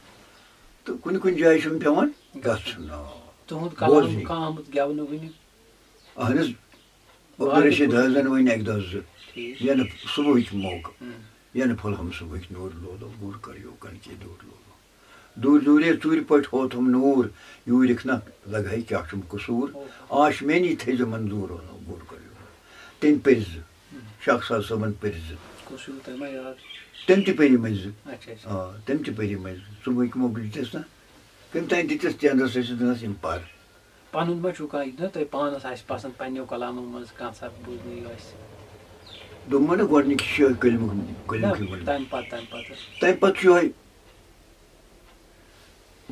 تہٕ کُنہِ کُنہِ جایہِ چھُم پٮ۪وان گژھُن۔ گژھُن، آ۔ تُہُنٛد کلام بوزنہِ۔ کانٛہہ آمُت گٮ۪ونہٕ وٕنہِ؟ اَہَن حظ، عبدالرشید حظ زَن وۄنۍ اَکہِ دۄہ زٕ۔ ٹھیٖک۔ یَنہٕ صُبحٕکۍ موقعہٕ۔ ہُم۔ یَنہٕ پھوٚلہَم صُبحٕکۍ نوٗر لولو، گُر کَریو کَنکے دوٗر لولو۔ دوٗرِ دوٗرِ ژوٗرِ پٲٹھۍ ہوتھم نوٗر، یوٗرِکھ نہ لگہے کیٛاہ چھُم قصوٗر۔ اوہ۔ آش میٛٲنی تھٲیزِ منظوٗر، گُر کٔرِو۔ تٔمۍ پٔرۍ زٕ، ہُم۔ شاہ ساز صٲبن پٔرۍ زٕ۔ کُس ہیوٗ تۄہہِ ما یاد؟ تٔمۍ تہِ پٔرۍ یِمَے زٕ۔ اچھا، اچھا۔ آ، تٔمۍ تہِ پٔرۍ یِمَے زٕ۔ صُبحٕکۍ موقعہٕ دِژٕس نہ، کٔمۍ تام دِتِس تینٛدرَس ٲسِس دِنَس یِم پَر۔ پَنُن ما چھُو کانٛہہ یُتھ نہ تۄہہِ پانَس آسہِ پَسنٛد پنٛنیو کلامو منٛز کانٛہہ سَتھ بوٗزنہٕ یہِ آسہِ؟ دوٚپمَو نہ گۄڈٕنِکۍ شٲعر کٔلمہٕ، نہ، کٔلمہٕ کٔلمہٕ۔ تَمہِ پَتہٕ، تَمہِ پَتہٕ۔ تَمہِ پَتہٕ چھُ یِہوٚے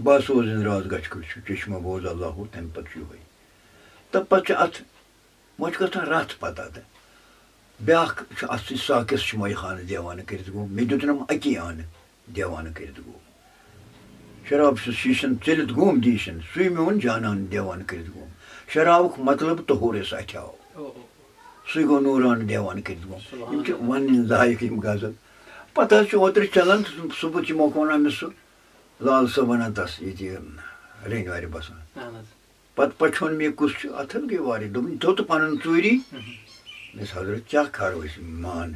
بس اوس زِنٛدٕ راز گَچھِ کُلۍ چھُ، چشمہ بوز اللہ ہو، تَمہِ پَتہٕ چھُ یِہوٚے۔ تہٕ پَتہٕ چھُ اَتھ، وۄنۍ چھُ گژھان رَتھ پَتہٕ اَتھ۔ بیٛاکھ چھُ اَتھ سۭتۍ ساقِس چھُ مَے خانہٕ دیوانہٕ کٔرِتھ گوٚو، مےٚ دیُت نہٕ اَکی آنہٕ دیوانہٕ کٔرِتھ گوٚو۔ شراب چھُ شیٖشَن ژٔلِتھ گوٚم دیٖشَن، سُے میون جانان دیوانہٕ کٔرِتھ گوٚم۔ شرابُک مطلب طہورِس اَتھیٛاو۔ اوہو۔ سُے گوٚو نوٗرانہٕ دیوانہٕ کٔرِتھ گوٚم۔ سبحان یِم چھِ اللہ۔ وَنٕنۍ لایق یِم غزل۔ پَتہٕ حظ چھُ اوترٕ چَلان، صُبحُک چھِ مےٚ وَنان مےٚ سُہ لال صٲب وَنان تَس ییٚتہِ رینۍ وارِ بَسان۔ اَہَن حظ۔ پَتہٕ پَژھیوٚن مےٚ، "کُس چھُ؟" اَتھ حظ گٔے واریاہ۔ دوٚپُن، "تھوٚو تہٕ پَنُن ژوٗری؟" مہم۔ مےٚ دوٚپُس، "حضرت، کیٛاہ کھارو أسۍ مان؟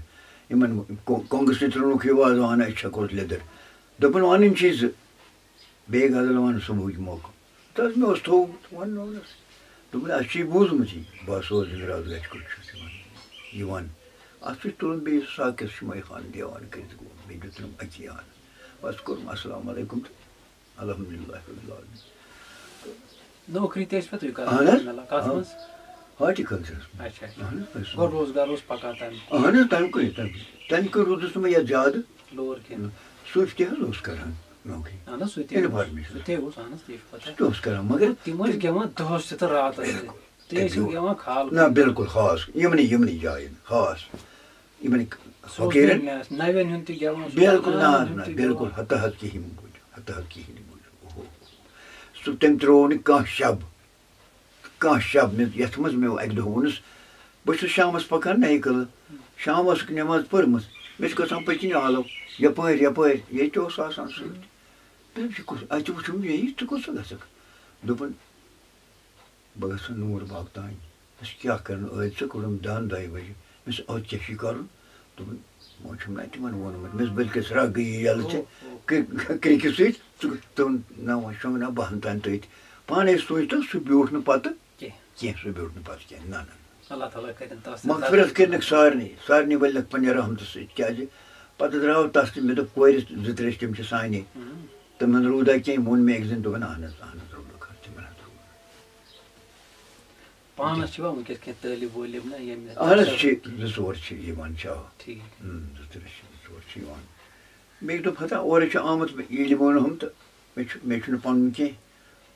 یِمَن کو-، کۄنٛگَس تہِ ترٛوونُکھ یہِ وازوان، أسۍ چھَکوس لیٚدٕر۔" دوٚپُن، "وَنٕنۍ چھِ زٕ، بیٚیہِ غزل وَن صُبحُکۍ موقعہٕ۔" تہٕ حظ مےٚ اوس تھوٚومُت، وَننوونَس۔ دوٚپُن، "اَسہِ چھُ یہِ بوٗزمُتٕے، بہٕ ہسا اوس زِنٛدٕ راز گَچھِ کُٹھ چھُس یِوان، یِوان۔ اَتھ چھُ تُلُن بیٚیہِ ساقِس چھُ مَے خان دیوان کٔرِتھ گوٚو، بیٚیہِ دیُت تٔمۍ اَکی آن۔ بَس کوٚرُم اَسَلامُ علیکُم تہٕ الحمدللہ رب العالمین۔" نوکری تہِ ٲسۍ پَتہٕ تُہۍ کران؟ اَہَن حظ۔ مطلب، کَتھ آ۔ منٛز؟ ہارٹیکلچرَس منٛز۔ اچھا، اچھا۔ اَہَن حظ، اَہَن حظ۔ گوٚو روزگار اوس پَکان تَمہِ؟ اَہَن حظ، تَمہِ کُے، تَمہِ کُے۔ تَمہِ کُے روٗدُس نہٕ بہٕ یَتھ زیادٕ۔ لوٗر کینٛہہ۔ سُہ تہِ حظ اوس کران نوکری۔ اَہَن حظ، سُہ تہِ اوس۔ Information۔ سُہ تہِ اوس، اَہَن حظ، تی چھُ پَتہ۔ سُہ تہِ اوس کران، مگر تِم ٲسۍ گٮ۪وان دۄہَس تہِ تہٕ راتَس تہِ۔ تِم تہِ ٲسۍ گٮ۪وان خال۔ نہ، بِلکُل خاص۔ یِمنٕے، یِمنٕے جایَن خاص۔ یِمنٕے سُہ اوس فقیٖرَن۔ نہٕ نَوٮ۪ن ہُنٛد تہِ گٮ۪وان، سُہ بِلکُل، نہ، زنانَن نہ، ہُنٛد تہِ بِلکُل، گٮ۪وان۔ ہَتہٕ حظ کِہیٖنۍ نہٕ بوٗزِو، ہَتہٕ حظ کِہیٖنۍ نہٕ بوٗزِو۔ اوہو۔ سُہ تٔمۍ ترٛوو نہٕ کانٛہہ شب۔ کانٛہہ شب مےٚ، یَتھ منٛز مےٚ اَکہِ دۄہ ووٚنُس، بہٕ چھُس شامَس پَکان نَیہِ کٔدلہٕ۔ شام ٲسٕکھ نٮ۪ماز پٔرمٕژ، مےٚ چھِ گژھان پٔتۍ کِنۍ آلو، یَپٲرۍ، یَپٲرۍ، ییٚتہِ اوس آسان سۭتۍ۔ مےٚ دوٚپُس، "یہِ کُس، اَتہِ وٕچھُم مےٚ یہِ، ژٕ کوٚت چھُکھ گژھان؟" دوٚپُن، "بہٕ گژھٕ نوٗر باغ تام۔" بہٕ چھُس کیٛاہ کَرُن ٲدۍ ژٕ، کوٚرُم دَن دۄیہِ بَجہِ۔ مےٚ دوٚپُس، "اَتھ کیٛاہ چھُے کَرُن؟" دوٚپُن، وۄنۍ چھُم نہ تِمن ووٚنمُت، مےٚ ٲس بٔلکِس رَگ گٔیی یَلہٕ ژےٚ اوہ، اوہ۔ کہِ-، کِرکہِ سۭتۍ، ژٕ تُہُنٛد نہ وۄنۍ چھُم نہ بہن تام تٔتھۍ۔ پانَے سوٗنٛچ تہٕ سُہ بیوٗٹھ نہٕ پَتہٕ کینٛہہ۔ کینٛہہ، سُہ بیوٗٹھ نہٕ پَتہٕ کینٛہہ، نہ، نہ، نہ۔ اللہ تعالیٰ کَرِن تَس تہِ مغفرت درجات۔ کٔرنَکھ سارنٕے، سارنٕے ؤلنَکھ پنٛنہِ رحمتہٕ سۭتۍ، کیٛازِ پَتہٕ درٛاو تَس تہِ، مےٚ دوٚپ کورِ زٕ ترٛےٚ چھِ، تِم چھِ سانے۔ اۭں۔ تِمَن روٗدا کینٛہہ، ووٚن مےٚ أکۍ زٔنۍ، دوٚپُن، اہن حظ، اہن حظ، روٗدُکھ حظ، تِمَن حظ روٗد۔ پانَس چھِ وۄنۍ وٕنکیٚس کینٛہہ طٲلب علم نہ ییٚمہِ اہن حظ، چھِ زٕ ژور چھِ یِوان، چھِ، آ۔ ٹھیٖک۔ اۭں، زٕ ترٛےٚ چھِ، زٕ ژور چھِ یِوان۔ مےٚ دوٚپ، ہتا اورٕ چھُ آمُت، ییٚلہِ ووٚنُم تہٕ مےٚ چھُ، مےٚ چھُنہٕ پَنُن کینٛہہ،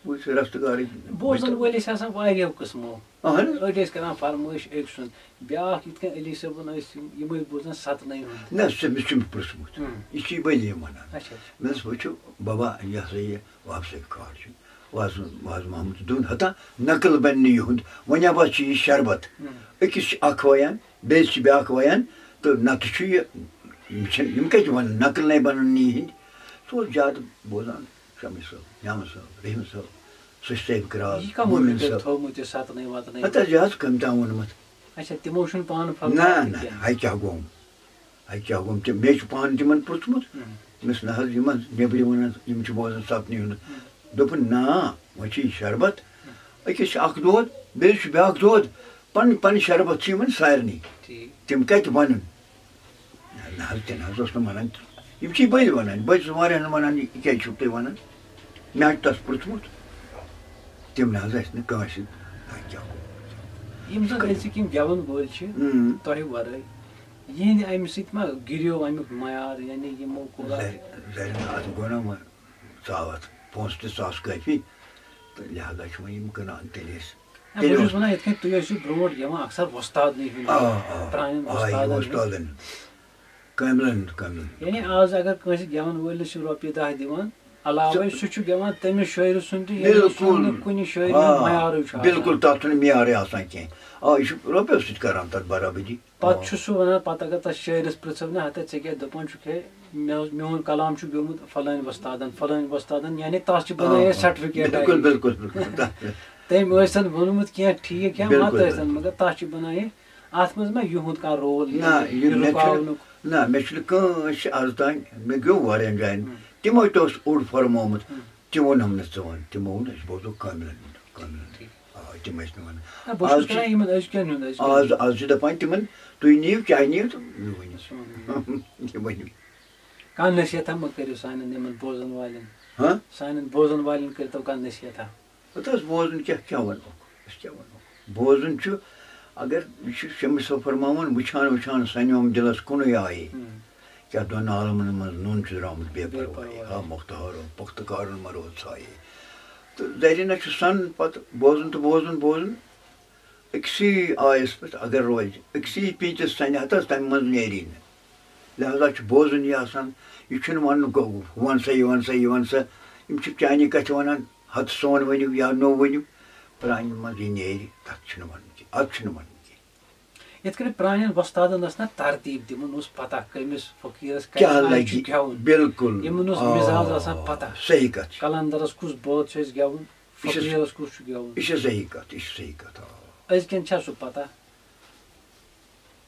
بہٕ چھُس رَستہٕ گارٕے۔ بوزَن وٲلۍ ٲسۍ آسان واریاہو قٕسمو۔ اہن حظ۔ أڑۍ ٲسۍ کَران فرمٲیِش أکۍ سُنٛد، بیٛاکھ یِتھ کٔنۍ علی صٲبُن ٲسۍ یِم، یِم ٲسۍ بوزان سَتنٕے ہُنٛد۔ نہ، سُہ، مےٚ چھُ أمِس پرٛژھمُت۔ اۭں۔ یہِ چھِ یہِ بٔلی وَنان۔ اچھا، اچھا۔ مےٚ دوٚپُس، وٕچھِو بابا، یہِ ہسا یہِ وہاب صٲب کھار چھُ، واز، واز محمد دوٚپُن، ہتا نقل بَنہِ نہٕ یِہُنٛد، وۄنۍ ہا بس چھِ یہِ شربت۔ اۭں۔ أکِس چھِ اَکھ وَیان، بیٚیِس چھِ بیٛاکھ وَیان، تہٕ نَتہٕ چھُ یہِ، یِم چھِ، یِم کَتہِ وَنَن، نقل نَے بَنَن نہٕ یِہِنٛدۍ۔ سُہ اوس زیادٕ بوزان شمس صٲب، نعمت صٲب، رحمت صٲب، سُہ چھِ صٲحب قرار، یہِ کَمو مومِن چھُ تیٚلہِ صٲب۔ تھوٚومُت یہِ سَتنٕے وَتنٕے؟ ہَتہٕ حظ، یہِ حظ کٔمۍ تام ووٚنمُت۔ اچھا، تِمو چھُنہٕ پانہٕ پھل نہ، کانٛہہ تہِ نہ، کینٛہہ۔ ہَے کیٛاہ گوٚو؟ ہَے کیٛاہ گوٚو؟ تہِ-، مےٚ چھُ پانہٕ تِمَن پرٛژھمُت۔ ہُم۔ مےٚ چھُ نہ حظ یِمَن نیٚبرِمٮ۪ن، یِم چھِ بوزان سَتنٕے ہُنٛد۔ ہُم۔ دوٚپُن، نا، وۄنۍ چھِ یہِ شربت۔ ہُم۔ أکِس چھِ اَکھ دود، بیٚیِس چھُ بیٛاکھ دود۔ پَنٕنۍ، پَنٕنۍ شربت چھِ یِمَن سارنٕے۔ ٹھیٖک۔ تِم کَتہِ وَنَن؟ نہ حظ، تہِ نہ حظ اوس نہٕ وَنان۔ یِم چھِ بٔلۍ وَنان، بہٕ حظ چھُس واریاہَن وَنان، "یہِ کیٛازِ چھُکھ تُہۍ وَنان؟" مےٚ حظ چھُ تَس پرٛژھمُت۔ تِم نہ حظ ٲسۍ نہٕ کٲنٛسہِ، وۄنۍ کیٛاہ گوٚو؟ یِم زَن أزِکۍ یِم گٮ۪وَن وٲلۍ چھِ، اۭں۔ تۄہہِ وَرٲے، یِہِنٛدِ اَمہِ سۭتۍ ما گِریو اَمیُک معیار، یعنی یِمو کوٗتاہ؟ زَرِ، زَرِ نہٕ اَتھ گوٚو نہ وۄنۍ ژاو اَتھ پونٛسہٕ تہِ ژاس کٲفی، تہٕ لہذا چھِ وۄنۍ یِم کٕنان تیٚلہِ أسۍ۔ نہ، بہٕ چھُس وَنان یِتھ کٔنۍ تُہۍ ٲسِو برونٛٹھ گٮ۪وان اَکثر وۄستادنٕے ہُنٛد، آ، آ، پرٛانٮ۪ن آ، وۄستادَن یِم ہُنٛد۔ وۄستادَن، کٲملَن ہُنٛد، کٲملَن ہُنٛد۔ یعنی آز اگر کٲنٛسہِ گٮ۪وَن وٲلِس چھِ رۄپیہِ دَہ دِوان، علاوَے سُہ چھُ گٮ۪وان تٔمِس شٲعرٕ سُنٛد تہِ، ییٚمِس بِلکُل۔ نہٕ کُنہِ شٲعرِ آ، ہُنٛد معیارٕے چھُ آسان۔ بِلکُل، تَتھ چھُنہٕ معیارٕے آسان کینٛہہ۔ آ، یہِ چھُ رۄپیَس سۭتۍ کَران تَتھ برابٔدی۔ پَتہٕ آ۔ چھُ سُہ وَنان، پَتہٕ اگر تَتھ شٲعرَس پِرٛژھو نہ، ہَتہٕ ژےٚ کیٛاہ دَپان چھُکھ ہے، مےٚ اوس، میون کلام چھُ گیومُت فلٲنۍ وۄستادَن، فلٲنۍ وۄستادَن، یعنی تَتھ چھِ بَنان آ، یہِ آ۔ سرٹیفکیٹ بِلکُل، اَکھ۔ بِلکُل، بِلکُل۔ تَتھ، تٔمۍ ٲسۍ تَن ووٚنمُت کینٛہہ ٹھیٖک یا مَتہٕ بِلکُل، ٲسۍ تَن، بِلکُل۔ مگر تَتھ چھِ بَنان یہِ، اَتھ منٛز ما یِہُنٛد کانٛہہ رول، نہ، یعنی یہِ مےٚ چھُنہٕ، رُکاونُک؟ نہ، مےٚ چھُنہٕ کٲنٛسہِ آز تام، مےٚ گیوٚو واریاہَن جایَن، ہُم۔ تِمو تہِ اوس اوٚڑ فرمومُت، ہُم۔ تہِ ووٚنہَم نہٕ ژٕ وَن، تِمو ووٚن، أسۍ بوزو کٲملَن ہُنٛد، کٲملَن ہُنٛد۔ آ، تِم ٲسۍ نہٕ وَنان۔ نہ، بہٕ آز چھُس چھِ، کَران یِمَن أزکٮ۪ن ہُنٛد، أزکٮ۪ن آز، ہُنٛد۔ آز چھِ دَپان تِمَن، تُہۍ نِیِو، چاہے نِیِو تہٕ یہِ ؤنِو۔ سون۔ یہِ ؤنِو۔ کانٛہہ نصیحتہ مہ کٔرِو سانٮ۪ن یِمَن بوزَن والٮ۪ن۔ ہاں؟ سانٮ۪ن بوزَن والٮ۪ن کٔرۍتو کانٛہہ نصیحتہ۔ پَتہٕ حظ بوزُن کیٛاہ، کیٛاہ وَنوکھ؟ أسۍ کیٛاہ وَنوکھ؟ بوزُن چھُ، اگر یہِ چھُ شمس صٲب فرماوان، وٕچھان وٕچھان سَنیوم دِلَس کُنُے آیے۔ ہُم۔ کیٛاہ دۄن عالمَن منٛز نوٗن چھُ درٛامُت بے بے پرواہی۔ پرواہی۔ ہا مۄختارو، پۄختہٕ کارُن مہ روٗد ژھایے۔ تہٕ زَرِ نہ چھُ سَن پَتہٕ بوزُن تہٕ بوزُن، بوزُن۔ أکسٕے آیَس پٮ۪ٹھ اگر روزِ، أکسٕے پیٖنٛتِس سَنہِ ہَتَس، تَمہِ منٛز نیری نہٕ۔ لہذا چھُ بوزُن یہِ آسان، یہِ چھُنہٕ وَنُن گوٚو، وَن سا یہِ، وَن سا یہِ، وَن سا۔ یِم چھِ چانہِ کَتھِ وَنان، ہَتہٕ سون ؤنِو یا نوٚو ؤنِو، پرٛانہِ منٛز یہِ نیرِ، تَتھ چھُنہٕ وَنُن کینٛہہ، اَتھ چھُنہٕ وَنُن کینٛہہ۔ یِتھ کٔنۍ پرٛانٮ۪ن وۄستادَن ٲس نہ ترتیٖب، تِمَن اوس پَتہ کٔمِس فقیٖرَس کَتہِ کیٛاہ آیہِ لَگہِ؟ چھُ گٮ۪وُن۔ بِلکُل۔ یِمَن اوس آ، مِزاز آسان پَتہ۔ صحیح کَتھ چھِ۔ قلندرَس کُس بٲتھ چھُ اَسہِ گٮ۪وُن، یہِ چھِ، فقیٖرَس کُس چھُ گٮ۪وُن۔ یہِ چھِ صحیح کَتھ، یہِ چھِ صحیح کَتھ، آ۔ أزکٮ۪ن چھا سُہ پَتہ؟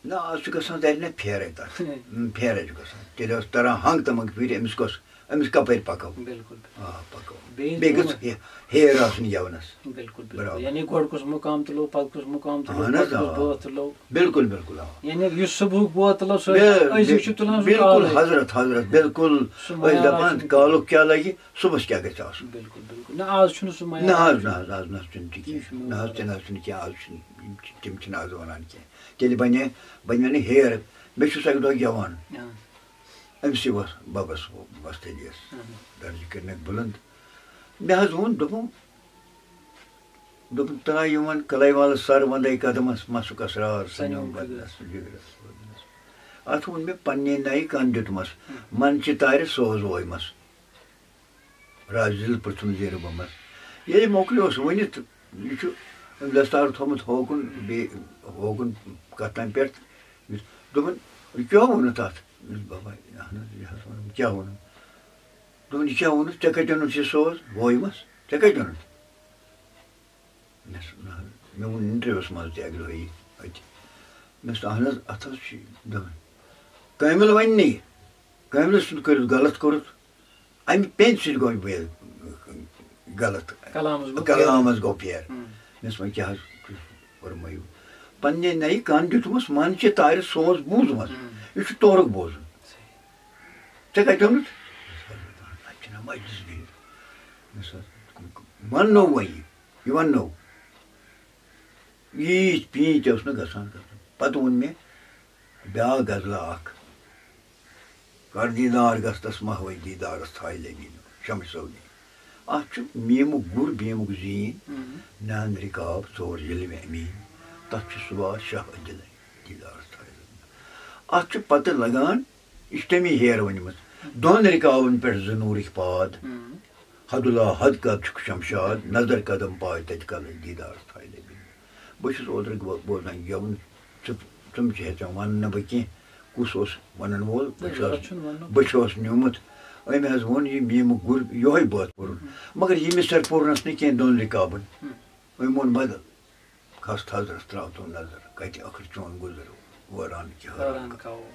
نہ، آز چھُ گژھان زَرِ نہ پھیرَے تَتھ۔ ہم، پھیرَے چھُ گژھان۔ تیٚلہِ اوس تَران ہنٛگ تہٕ منٛگ فِرِ، أمِس کۄس، أمِس کَپٲرۍ پَکو؟ بِلکُل۔ آ، پَکو۔ بیٚیہِ بیٚیہِ تِم گٔژھ ہے-، ہیر آسٕنۍ گٮ۪ونَس۔ بِلکُل، بِلکُل۔ برابر۔ یعنی گۄڈٕ کُس مُقام تُلو، پَتہٕ کُس مُقام تُلو، اَہَن حظ، پَتہٕ کُس آ۔ بٲتھ تُلو۔ بِلکُل، بِلکُل، آ۔ یعنی یُس صُبحُک بٲتھ تُلو، سُہ بِل-، أزیُک چھُ تُلان سُہ بِلکُل کالے۔ حضرت، حضرت، بِلکُل۔ سُہ أسۍ معیار دَپان آسُن۔ کالُک کیٛاہ لَگہِ، صُبحَس کیٛاہ گژھِ آسُن۔ بِلکُل، بِلکُل۔ نہ، آز چھُنہٕ سُہ معیار نہ حظ، آسُن۔ نہ حظ، نہ حظ، نہ حظ، چھُنہٕ تہِ تی چھُنہٕ نہ حظ، معیار۔ تہِ نہ حظ چھُنہٕ کینٛہہ، آز چھُنہٕ، یِم چھِ، تِم چھِنہٕ آز وَنان کینٛہہ۔ تیٚلہِ بَنے، بَنہِ مےٚ نہٕ ہیر، مےٚ چھُ سَکہِ دۄہ گٮ۪وان۔ آ۔ أمۍ سٕے وَس-، بَبَس وۄستٲدِیَس اہن۔ درجہِ کٔرنَکھ بُلنٛد۔ مےٚ حظ ووٚن، دوٚپُن، دوٚپُن، ترٛاو یِمَن کَلَے والَس سَر وَندَے قدمَس، مَسُک اَسرار سَنیوم سَنیوم بدنَس، جِگرَس بدنَس۔ اَتھ ووٚن مےٚ پنٛنے نَیہِ کَن دیُتمَس، من چہِ تارِ سوز وویمَس۔ راز دِل پرٛژھُن زیٖرٕ بَمَس۔ ییٚلہِ مۄکلیوس ؤنِتھ، یہِ چھُ دستار تھوٚمُت ہوکُن، بیٚیہِ ہوکُن کَتھ تام پٮ۪ٹھ۔ دوٚپُن، "یہِ کیٛاہ ووٚنُتھ اَتھ؟" دوٚپُس، "بابا، اَہَن حظ، یہِ حظ ووٚنُم۔" "کیٛاہ ووٚنُم؟" دوٚپُن، "یہِ کیٛاہ ووٚنُتھ؟ ژےٚ کَتہِ اوٚنُتھ یہِ سوز؟ وویمَس؟ ژےٚ کَتہِ اوٚنُتھ؟" مےٚ ووٚن، نہ حظ، مےٚ ووٚن اِنٹروِوَس منٛز تہِ اَکہِ دۄہ یہِ أتہِ۔ مےٚ دوٚپُس، "اَہَن حظ، اَتھ حظ چھُ یہِ۔" دوٚپُن، کٲمِل وَنہِ نہٕ یہِ۔ کٲمِلَس سُنٛد کٔرِتھ غلط کوٚرُتھ، اَمہِ پٮ۪نہِ سۭتۍ گوٚو مےٚ غلط۔ کلامَس گوٚو کلامَس گوٚو پھیر۔ ہُم۔ مےٚ دوٚپُس، وۄنۍ کیٛاہ حظ فرمٲیِو؟ پنٛنے نَیہِ کَن دیُتمَس، من چہِ تارِ سوز بوٗزمَس۔ ہُم۔ یہِ چھُ تورُک بوزُن۔ ژےٚ کَتہِ اوٚنُتھ؟ اَتہِ چھِنہ مجلس بِہِتھ۔ مےٚ سا وَننو وۄنۍ یہِ، یہِ وَننو۔ ییٖتۍ پیٖنتۍ اوس نہٕ گژھان، گژھان۔ پَتہٕ ووٚن مےٚ بیٛاکھ غزلہ اَکھ، "کر دیٖدار گژھتَس محوَے دیٖدارَس تھایہِ لبیٖنہٕ شمسو دِنہٕ۔" اَتھ چھُ میٖمُک گُر، بیٖمُک زیٖن، ہُم۔ نان رِکاب ژور ییٚلہِ مےٚ امیٖن، تَتھ چھُ سُبار شاہ عٲدِلَے دیٖدارَس تھایہِ لبیٖنہٕ۔ اَتھ چھُ پَتہٕ لگان، یہِ چھِ تٔمی ہیر ؤنمٕژ، دۄن رِکابَن پٮ۪ٹھ زٕ نوٗرٕکۍ پاد۔ ہُم۔ حد اللہ حد قد چھُکھ شمشاد، نظر قدم پاے تتہِ کلہٕ دیٖدارس تھایہِ لبِنۍ۔ بہٕ چھُس اوترٕ گو-، بوزان گٮ۪وُن، ژٕ، ژٕ چھِ ہٮ۪ژان وَنُن نہٕ بہٕ کینٛہہ، کُس اوس وَنَن وول، بہٕ نہ، چھُس، ضروٗرت چھُنہٕ وَننُک۔ بہٕ چھُس نیوٗمُت۔ أمۍ حظ ووٚن یہِ میٖمُک گُر یِہوٚے بٲتھ کوٚرُن، مگر یہِ مِسر پوٚر نَس نہٕ کینٛہہ دۄن رِکابَن۔ ہُم۔ أمۍ ووٚن بدل۔ کھس تھزرس تراو تو نظر، کتہِ ٲخٕر چون گُزر وٲران کہِ حٲران۔ حٲران کاوو۔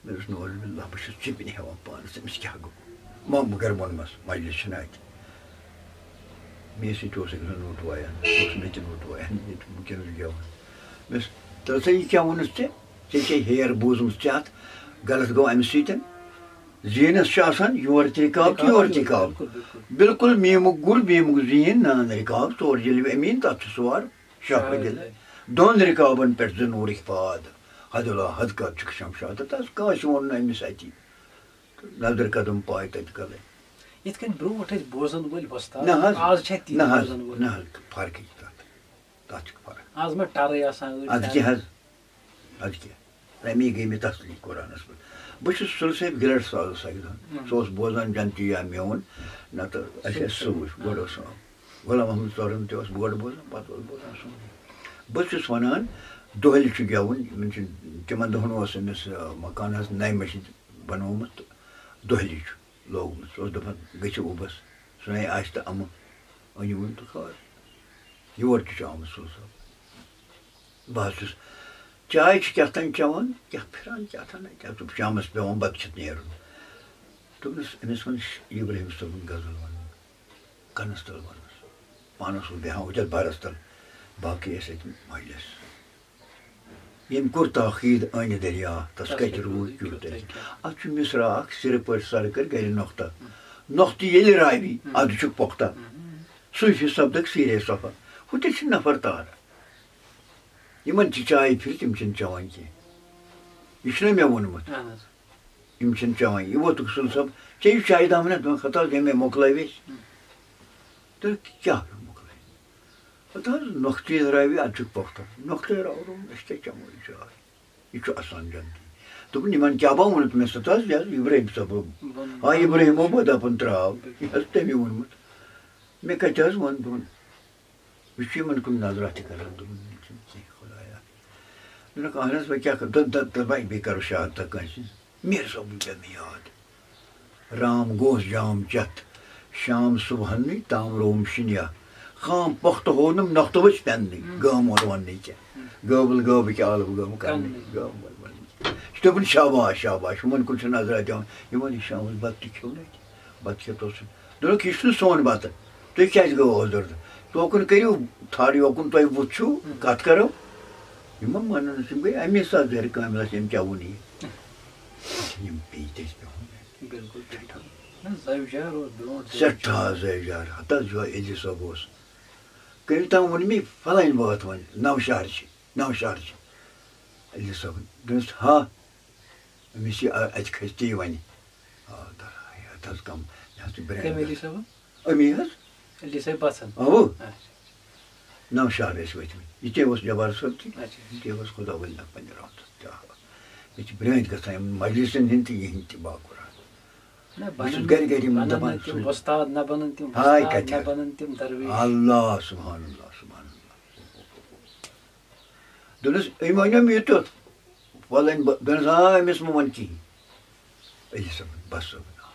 مےٚ دوٚپُس، نعوذ باللہ، بہٕ چھُس ژٕپنہِ ہٮ۪وان پانس، أمِس کیٛاہ گوٚو؟ ما مگر ووٚنمس، مجلس چھِنہٕ اَتہِ۔ مےٚ سۭتۍ اوس أکۍ سُنٛد نوٚٹ وایان، سُہ اوس مےٚ تہِ نوٚٹ وایان، ییٚتہِ وٕنکیٚنس گٮ۪وان۔ مےٚ دوٚپُس، تَلہٕ سا، یہِ کیٛاہ ووٚنُتھ ژےٚ؟ ژےٚ چھے ہیر بوٗزمٕژ ژےٚ اَتھ، غلط گوٚو اَمہِ سۭتۍ۔ زیٖنَس چھُ آسان یورٕ تہِ رِکاب تہٕ یورٕ تہِ رِکاب۔ بِلکُل، بِلکُل۔ بِلکُل میٖمُک گُر، میٖمُک زیٖن، نان رِکاب، ژور جلوِ أمیٖن، تَتھ چھُ سوار شاہ شاہ بدِل۔ بدِل۔ دۄن رِکابَن پٮ۪ٹھ زٕ نوٗرٕکۍ پاد، حد اللہ حد قد چھُکھ شمشاد، تہٕ تَس کٲنٛسہِ ووٚن نہٕ أمِس اَتی۔ تہٕ نظر قدم پاے تَتہِ کَلَے۔ یِتھ کٔنۍ برونٛٹھ ٲسۍ بوزَن وٲلۍ وۄستاد، نہ حظ، آز چھا تِتھۍ نہ حظ، بوزَن وٲلۍ؟ نہ حظ، فرقٕے چھِ تَتھ۔ تَتھ چھِ فرق۔ آز ما ٹَرٕے آسان أڑۍ اَدٕ کیٛاہ ٹَرٕے؟ حظ؟ اَدٕ کیٛاہ؟ تَمی گٔے مےٚ تسلی قرآنَس پٮ۪ٹھ۔ بہٕ چھُس سُلہٕ صٲب گِلَٹ سازَس سۭتۍ گِنٛدان۔ اۭں۔ سُہ اوس بوزان جنتی یا میون، نَتہٕ اَسہِ ٲسۍ سُہ وٕچھ، گۄڈٕ اوس سُہ غلام محمد ژورَن تہِ اوس گۄڈٕ بوزان، پَتہٕ اوس بوزان سُہ۔ بہٕ چھُس وَنان، دۄہلہِ چھُ گٮ۪وُن، یِمَن چھُ، تِمَن دۄہَن اوس أمِس، آ، مکانَس نَیہِ مَسجِد بَنومُت، دۄہلہِ چھُ لوگمُت۔ سُہ اوس دَپان، "گٔژھِو اُبَس، سُہ نَے آسہِ تہٕ اَمہٕ أنِوُن تہٕ خٲر۔" یور تہِ چھُ آمُت سُلہٕ صٲب۔ بہٕ حظ چھُس چاے چھِ کیٛاہ تام چٮ۪وان، کیٛاہ پھِران، کیٛاہ تام، کیٛاہ چھُ شامَس پٮ۪وان بَتہٕ کھٮ۪تھ نیرُن۔ دوٚپنَس، أمِس وَن ش-، ابراہیم صٲبُن غزل وَنُن، کَنَس تَل وَنُس۔ پانَس اوس بیٚہوان أتھۍ بَرَس تَل، باقٕے ٲسۍ أتۍ مَجلِس۔ ییٚمۍ کوٚر تاخیر أنہِ دریا، تَس تَس کَتہِ کَتہِ روٗد روٗد کیُتھ کیُتھ اَتہِ۔ اَتہِ۔ اَتھ چھُ مِصرا اَکھ سِرٕ پٲٹھۍ سَر کٔرۍ گَرِ نۄختہٕ۔ نۄختہٕ ییٚلہِ راوی، اَدٕ چھُکھ پۄختہ۔ صوٗفی سَپدَکھ سیٖرے صفا۔ ہُتہِ چھِ نفر تارٕ۔ یِمَن چھِ چاے پھِرِ، تِم چھِنہٕ چٮ۪وان کینٛہہ۔ یہِ چھُنہ مےٚ ووٚنمُت۔ اہن حظ۔ یِم چھِنہٕ چٮ۪وان۔ یہِ ووٚتھُکھ سُلہٕ صٲب، چیٚیِو چاے دامنہ؟ دوٚپُن، ہَتہٕ حظ، ییٚمے مۄکلٲوِ أسۍ۔ تہٕ کیٛاہ مۄکلٲوِ؟ ہَتہٕ حظ، نۄختہٕ ییٚلہِ راوِ، اَدٕ چھُکھ پۄختہٕ۔ نۄختَے راوروو، أسۍ کیٛاہ چٮ۪مو یہِ چاے؟ یہِ چھُ اَسان جنتی۔ دوٚپُن، یِمَن کیٛاہ با ووٚنُتھ مےٚ سۭتۍ حظ؟ یہِ حظ ِبراہیٖم صٲبو۔ ووٚن۔ آ، ابراہیٖمو بہٕ دَپُن ترٛاو۔ یہِ حظ تٔمی ووٚنمُت۔ مےٚ کَتہِ حظ ووٚن؟ دوٚپُن، بہٕ چھُس یِمَن کُن نظرا تہِ کران، دوٚپُن، "یِم چھِنہٕ کینٛہہ خۄدایا۔" دوٚپُکھ، "اہن حظ، وۄنۍ کیٛاہ کَرٕ؟" دوٚپ، دوٚپ، دوٚپ، "بَے، بیٚیہِ کَرو شہادتہ کٲنٛسہِ ہِنٛز۔" میر صٲبُن پیوٚو مےٚ یاد۔ رام گوس جام چَتھ، شام صُبحَنٕے تام روم شِنیا۔ خام پۄختہٕ ہوونم نۄختہٕ ؤژھ پٮ۪ننٕے، گام ووت وَننٕے کیٛاہ۔ گٲبٕل گٲبٕکۍ آلہٕ گٲم کَرنٕے، گام ووت وَننٕے۔ یہِ چھُ دوٚپُن، "شاباش، شاباش، ہُمَن کُن چھُ نظرا دِوان، یِمَن نِش شامَس بَتہٕ تہِ کھیوٚو نَتہِ، بَتہٕ کھٮ۪تھ اوسُن۔" دوٚپُکھ، "یہِ چھُنہٕ سون بَتہٕ، تُہۍ کیٛازِ گٔیوٕ اوترٕ تہٕ توکُن کٔرِو تھَر، یوکُن تۄہہِ وُچھِو، کَتھ کَرو؟" یِم ما مانَن نہٕ، یِم گٔے اَمی ساتہٕ زَرِ کامہِ لَژھ، أمۍ کیٛاہ ووٚن یہِ؟ یِم پیٚیہِ تٔسۍ پٮ۪وان۔ بِلکُل، بِلکُل۔ نہ، زَوِ جار اوس برونٛٹھ زَوِ جار۔ سٮ۪ٹھاہ زَوِ جار، ہَتہٕ حظ یِہوٚے علی صٲب اوس۔ کٔمۍ تام ووٚن مےٚ، فَلٲنۍ بٲتھ وَن، نَو شہر چھِ، نَو شہر چھِ۔ علی صٲبَن دوٚپمَس، ہا، أمِس یہِ اَ-، اَتہِ کھَسہِ تی وَنہِ۔ آ، تَران، ہے، اَتھ حظ کَم، مےٚ حظ چھِ برٛینٛڈ کٔمۍ علی گژھان۔ صٲبَن؟ أمی حظ۔ علی صٲب پَژھن؟ اَوٕ۔ اچھا۔ نَو شہر ٲسۍ وٲتمٕتۍ۔ یہِ تہِ اوس جبار صٲب تہِ، اچھا۔ یہِ تہِ اوس خدا ؤلۍ ناگ پنٛنہِ رحمتہٕ تہِ۔ آ۔ مےٚ چھِ برٛٲنٛتۍ گژھان یِم مجلِسَن ہِنٛدۍ تہِ یِہِنٛدۍ تہِ باقُران۔ نہ، بہٕ چھُس بَنَن گَرِ گَرِ یِمَن بَنَن دَپان، نہٕ تِم سُہ وۄستاد، نہ بَنَن تِم ہاے وۄستاد، کَتہِ نہ حظ؟ بَنَن تِم درویش۔ اللہ، سبحان اللہ، سبحان اللہ۔ دوٚپنَس، أمۍ وَنیوم یُتھ یُتھ، وَلہٕ أمۍ بہٕ، دوٚپنَس، آ، أمِس مہٕ وَن کِہیٖنۍ۔ علی صٲبَن، بَس صٲبَن، آ۔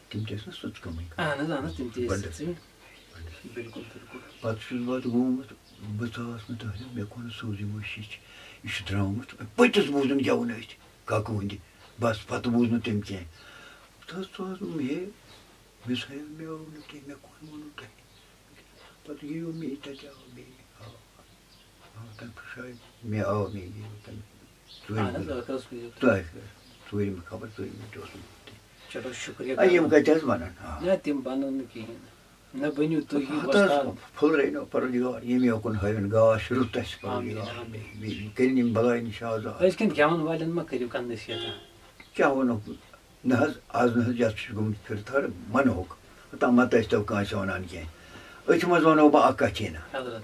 تِم تہِ ٲسۍ نہ سٕژ کٲمٕے کران۔ اہن حظ، اہن حظ، تِم تہِ ٲسۍ بنڈٕ۔ سٕژٕے۔ بنڈٕ۔ بِلکُل، بِلکُل۔ پتہٕ چھُس بہٕ اتھ گوٚمُت، بہٕ ژاس نہٕ تۄہہِ، مےٚ کوٚر نہٕ سوزٕے، وۄنۍ شِش، یہِ چھُ درٛامُت۔ پٔتِس بوٗزُن گٮ۪وُن أتھۍ کاکہٕ ہٕنٛدِ۔ بس، پتہٕ بوٗز نہٕ تٔمۍ کینٛہہ۔ بہٕ تھوٚس، ژٕ حظ دوٚپُم، ہے، مےٚ سا، مےٚ آو نہٕ کینٛہہ، مےٚ کون ووٚنُو تۄہہِ؟ پتہٕ ییٖوٕ مےٚ یہِ تَتہِ آو بیٚیہِ، آو۔ آ، تَمہِ پٮ۪ٹھ شاید مےٚ آو، مےٚ یہِ تَمہِ ژوٗرِمہِ اہن حظ، دۄہ۔ ٲخرَس کُن یِیِو تُہۍ۔ تۄہہِ ٲخرَس، ژوٗرِمہِ خبر، ژوٗرِمہِ دۄہ اوسُم تہِ۔ چلو، شُکریہ آ، یِم کرو۔ کَتہِ حظ وَنَن؟ آ۔ نہ، تِم بَنَن نہٕ کِہیٖنۍ نہٕ۔ نہ بٔنِو تُہۍ ہی پَتہٕ حظ وۄستاد۔ پھُلرٲینو پَروَردِگار، ییٚمہِ یوکُن ہٲوِن گاش رُت اَسہِ آمیٖن، پَروَردِگار۔ آمیٖن۔ بیٚیہِ کٔرِنۍ یِم بَلایہِ نِش آزاد۔ أزکٮ۪ن گٮ۪وَن والٮ۪ن ما کٔرِو کانٛہہ نصیحتہ؟ کیٛاہ وَنو؟ نہ حظ، آز نہ حظ، یَتھ چھُ گوٚمُت پھِرٕ تھَر، مَنہٕ ہوٚکھ۔ اوٚتام مہ تہِ ٲسۍتو کٲنٛسہِ وَنان کینٛہہ۔ أتھۍ منٛز وَنو بہٕ اَکھ کَتھ یی نہ۔ حضرت۔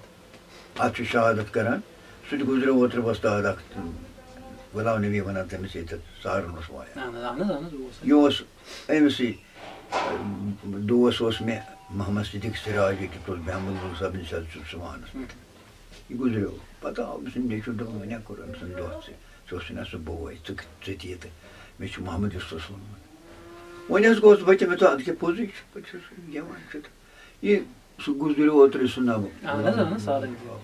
اَتھ چھُ شہادت کَران، سُہ تہِ گُزریو اوترٕ وۄستاد اَکھ، غلام نبی وَنان تٔمِس ییٚتٮ۪تھ سارُن اوس وایان۔ اہن حظ، اہن حظ، اہن حظ، اوس۔ یہِ اوس أمِسٕے، دوس اوس مےٚ محمد صدیق سراج، ییٚتہِ تُل بہمل صٲبنہِ سۭتۍ چھُ سُہ وانَس پٮ۪ٹھ۔ یہِ گُزریو۔ پَتہٕ آو أمۍ سُنٛد نیٚچُو، دوٚپُن، "وۄنۍ ہا کوٚر أمۍ سُنٛد دۄہ ژےٚ، ژٕ اوسُے نہ سُہ بوے، ژٕ ژٕ تہِ یہِ تہٕ مےٚ چھُ محمد یوسفَس ووٚنمُت۔" وۄنۍ حظ گوس بہٕ تہِ، مےٚ دوٚپ، "اَدٕ کیٛاہ پوٚزُے چھُ، پَتہٕ چھُ سُہ گٮ۪وان چھُ تہٕ یہِ سُہ گُزریو اوترٕ سُہ نَبہٕ۔" اَہَن حظ، اَہَن حظ، سارنٕے۔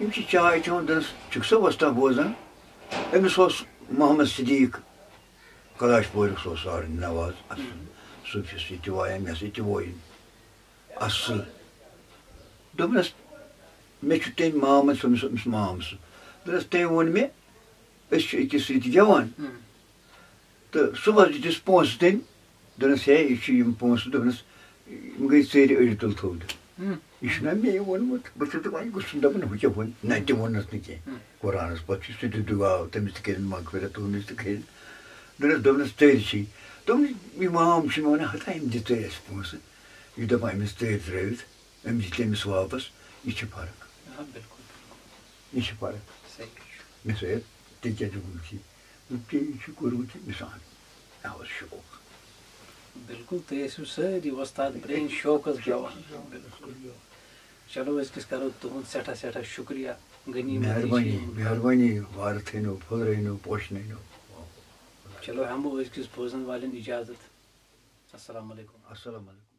یِم چھِ چاے چٮ۪وان، دَپان، "چھُکھ سا وۄستا بوزان؟" أمِس اوس محمد صدیق کلاش پورُک، سُہ اوس سارنٕے نواز اَصٕل، صوٗفیَس سۭتۍ تہِ وایان، مےٚ سۭتۍ تہِ وویِن۔ اَصٕل۔ دوٚپنَس، مےٚ چھُ تٔمۍ مامَس، أمِس، أمِس مام سُہ۔ دوٚپنَس، تٔمۍ ووٚن مےٚ، أسۍ چھِ أکِس سۭتۍ گٮ۪وان۔ تہٕ صُبحَس دِتِس پونٛسہٕ تٔمۍ، دوٚپنَس، "ہے، یہِ چھِ یِم پونٛسہٕ"، دوٚپنَس، "یِم گٔے ژیٖرۍ أڑۍ تُل تھوٚد۔ یہِ چھُنہ مے ووٚنمُت؟" بہٕ چھُس دَپان، یہِ گوٚژھ نہٕ دَپُن، ہُہ کیٛاہ ووٚن؟ نہ، تہِ ووٚننَس نہٕ کینٛہہ۔ قرآنَس پَتہٕ چھُ سُہ تہِ دُعا، تٔمِس تہِ کٔرِن مغفرت، تُہٕنٛدِس تہِ کٔرِن۔ دوٚپنَس، دوٚپنَس، "تیٚلہِ چھِ"، دوٚپُن، "اِمام چھِ مےٚ وَنان، ہتا أمۍ دِ ژےٚ اَسہِ پونٛسہٕ، یہِ دَپان أمِس تٔرۍ ترٛٲوِتھ، أمۍ دِتۍ أمِس واپَس، یہِ چھِ فرق، آ، بِلکُل، بِلکُل۔ یہِ چھِ فرق۔" صحیح چھُ۔ مےٚ سا یہِ تہِ کیٛاہ دیُن چھِ، یہِ کیٛاہ یہِ چھُ کوٚرمُت یہِ مِثال۔ مےٚ اوس شوق۔ بِلکُل، تُہۍ ٲسِو سٲری وۄستاد برٛینٛہہ شوقَس گٮ۪وان۔ بِلکُل۔ چلو، أزکِس کَرو تُہُنٛد سٮ۪ٹھاہ سٮ۪ٹھاہ شُکریہ۔ غنیٖمت یہِ چھِ مہربٲنی، یِہُنٛد۔ مہربٲنی، وارٕ تھٲینو، پھٔلرٲینو، پوشنٲینو۔ چلو، ہٮ۪مو أزکِس بوزَن والٮ۪ن اِجازت۔ السلام علیکُم۔ السلام علیکُم۔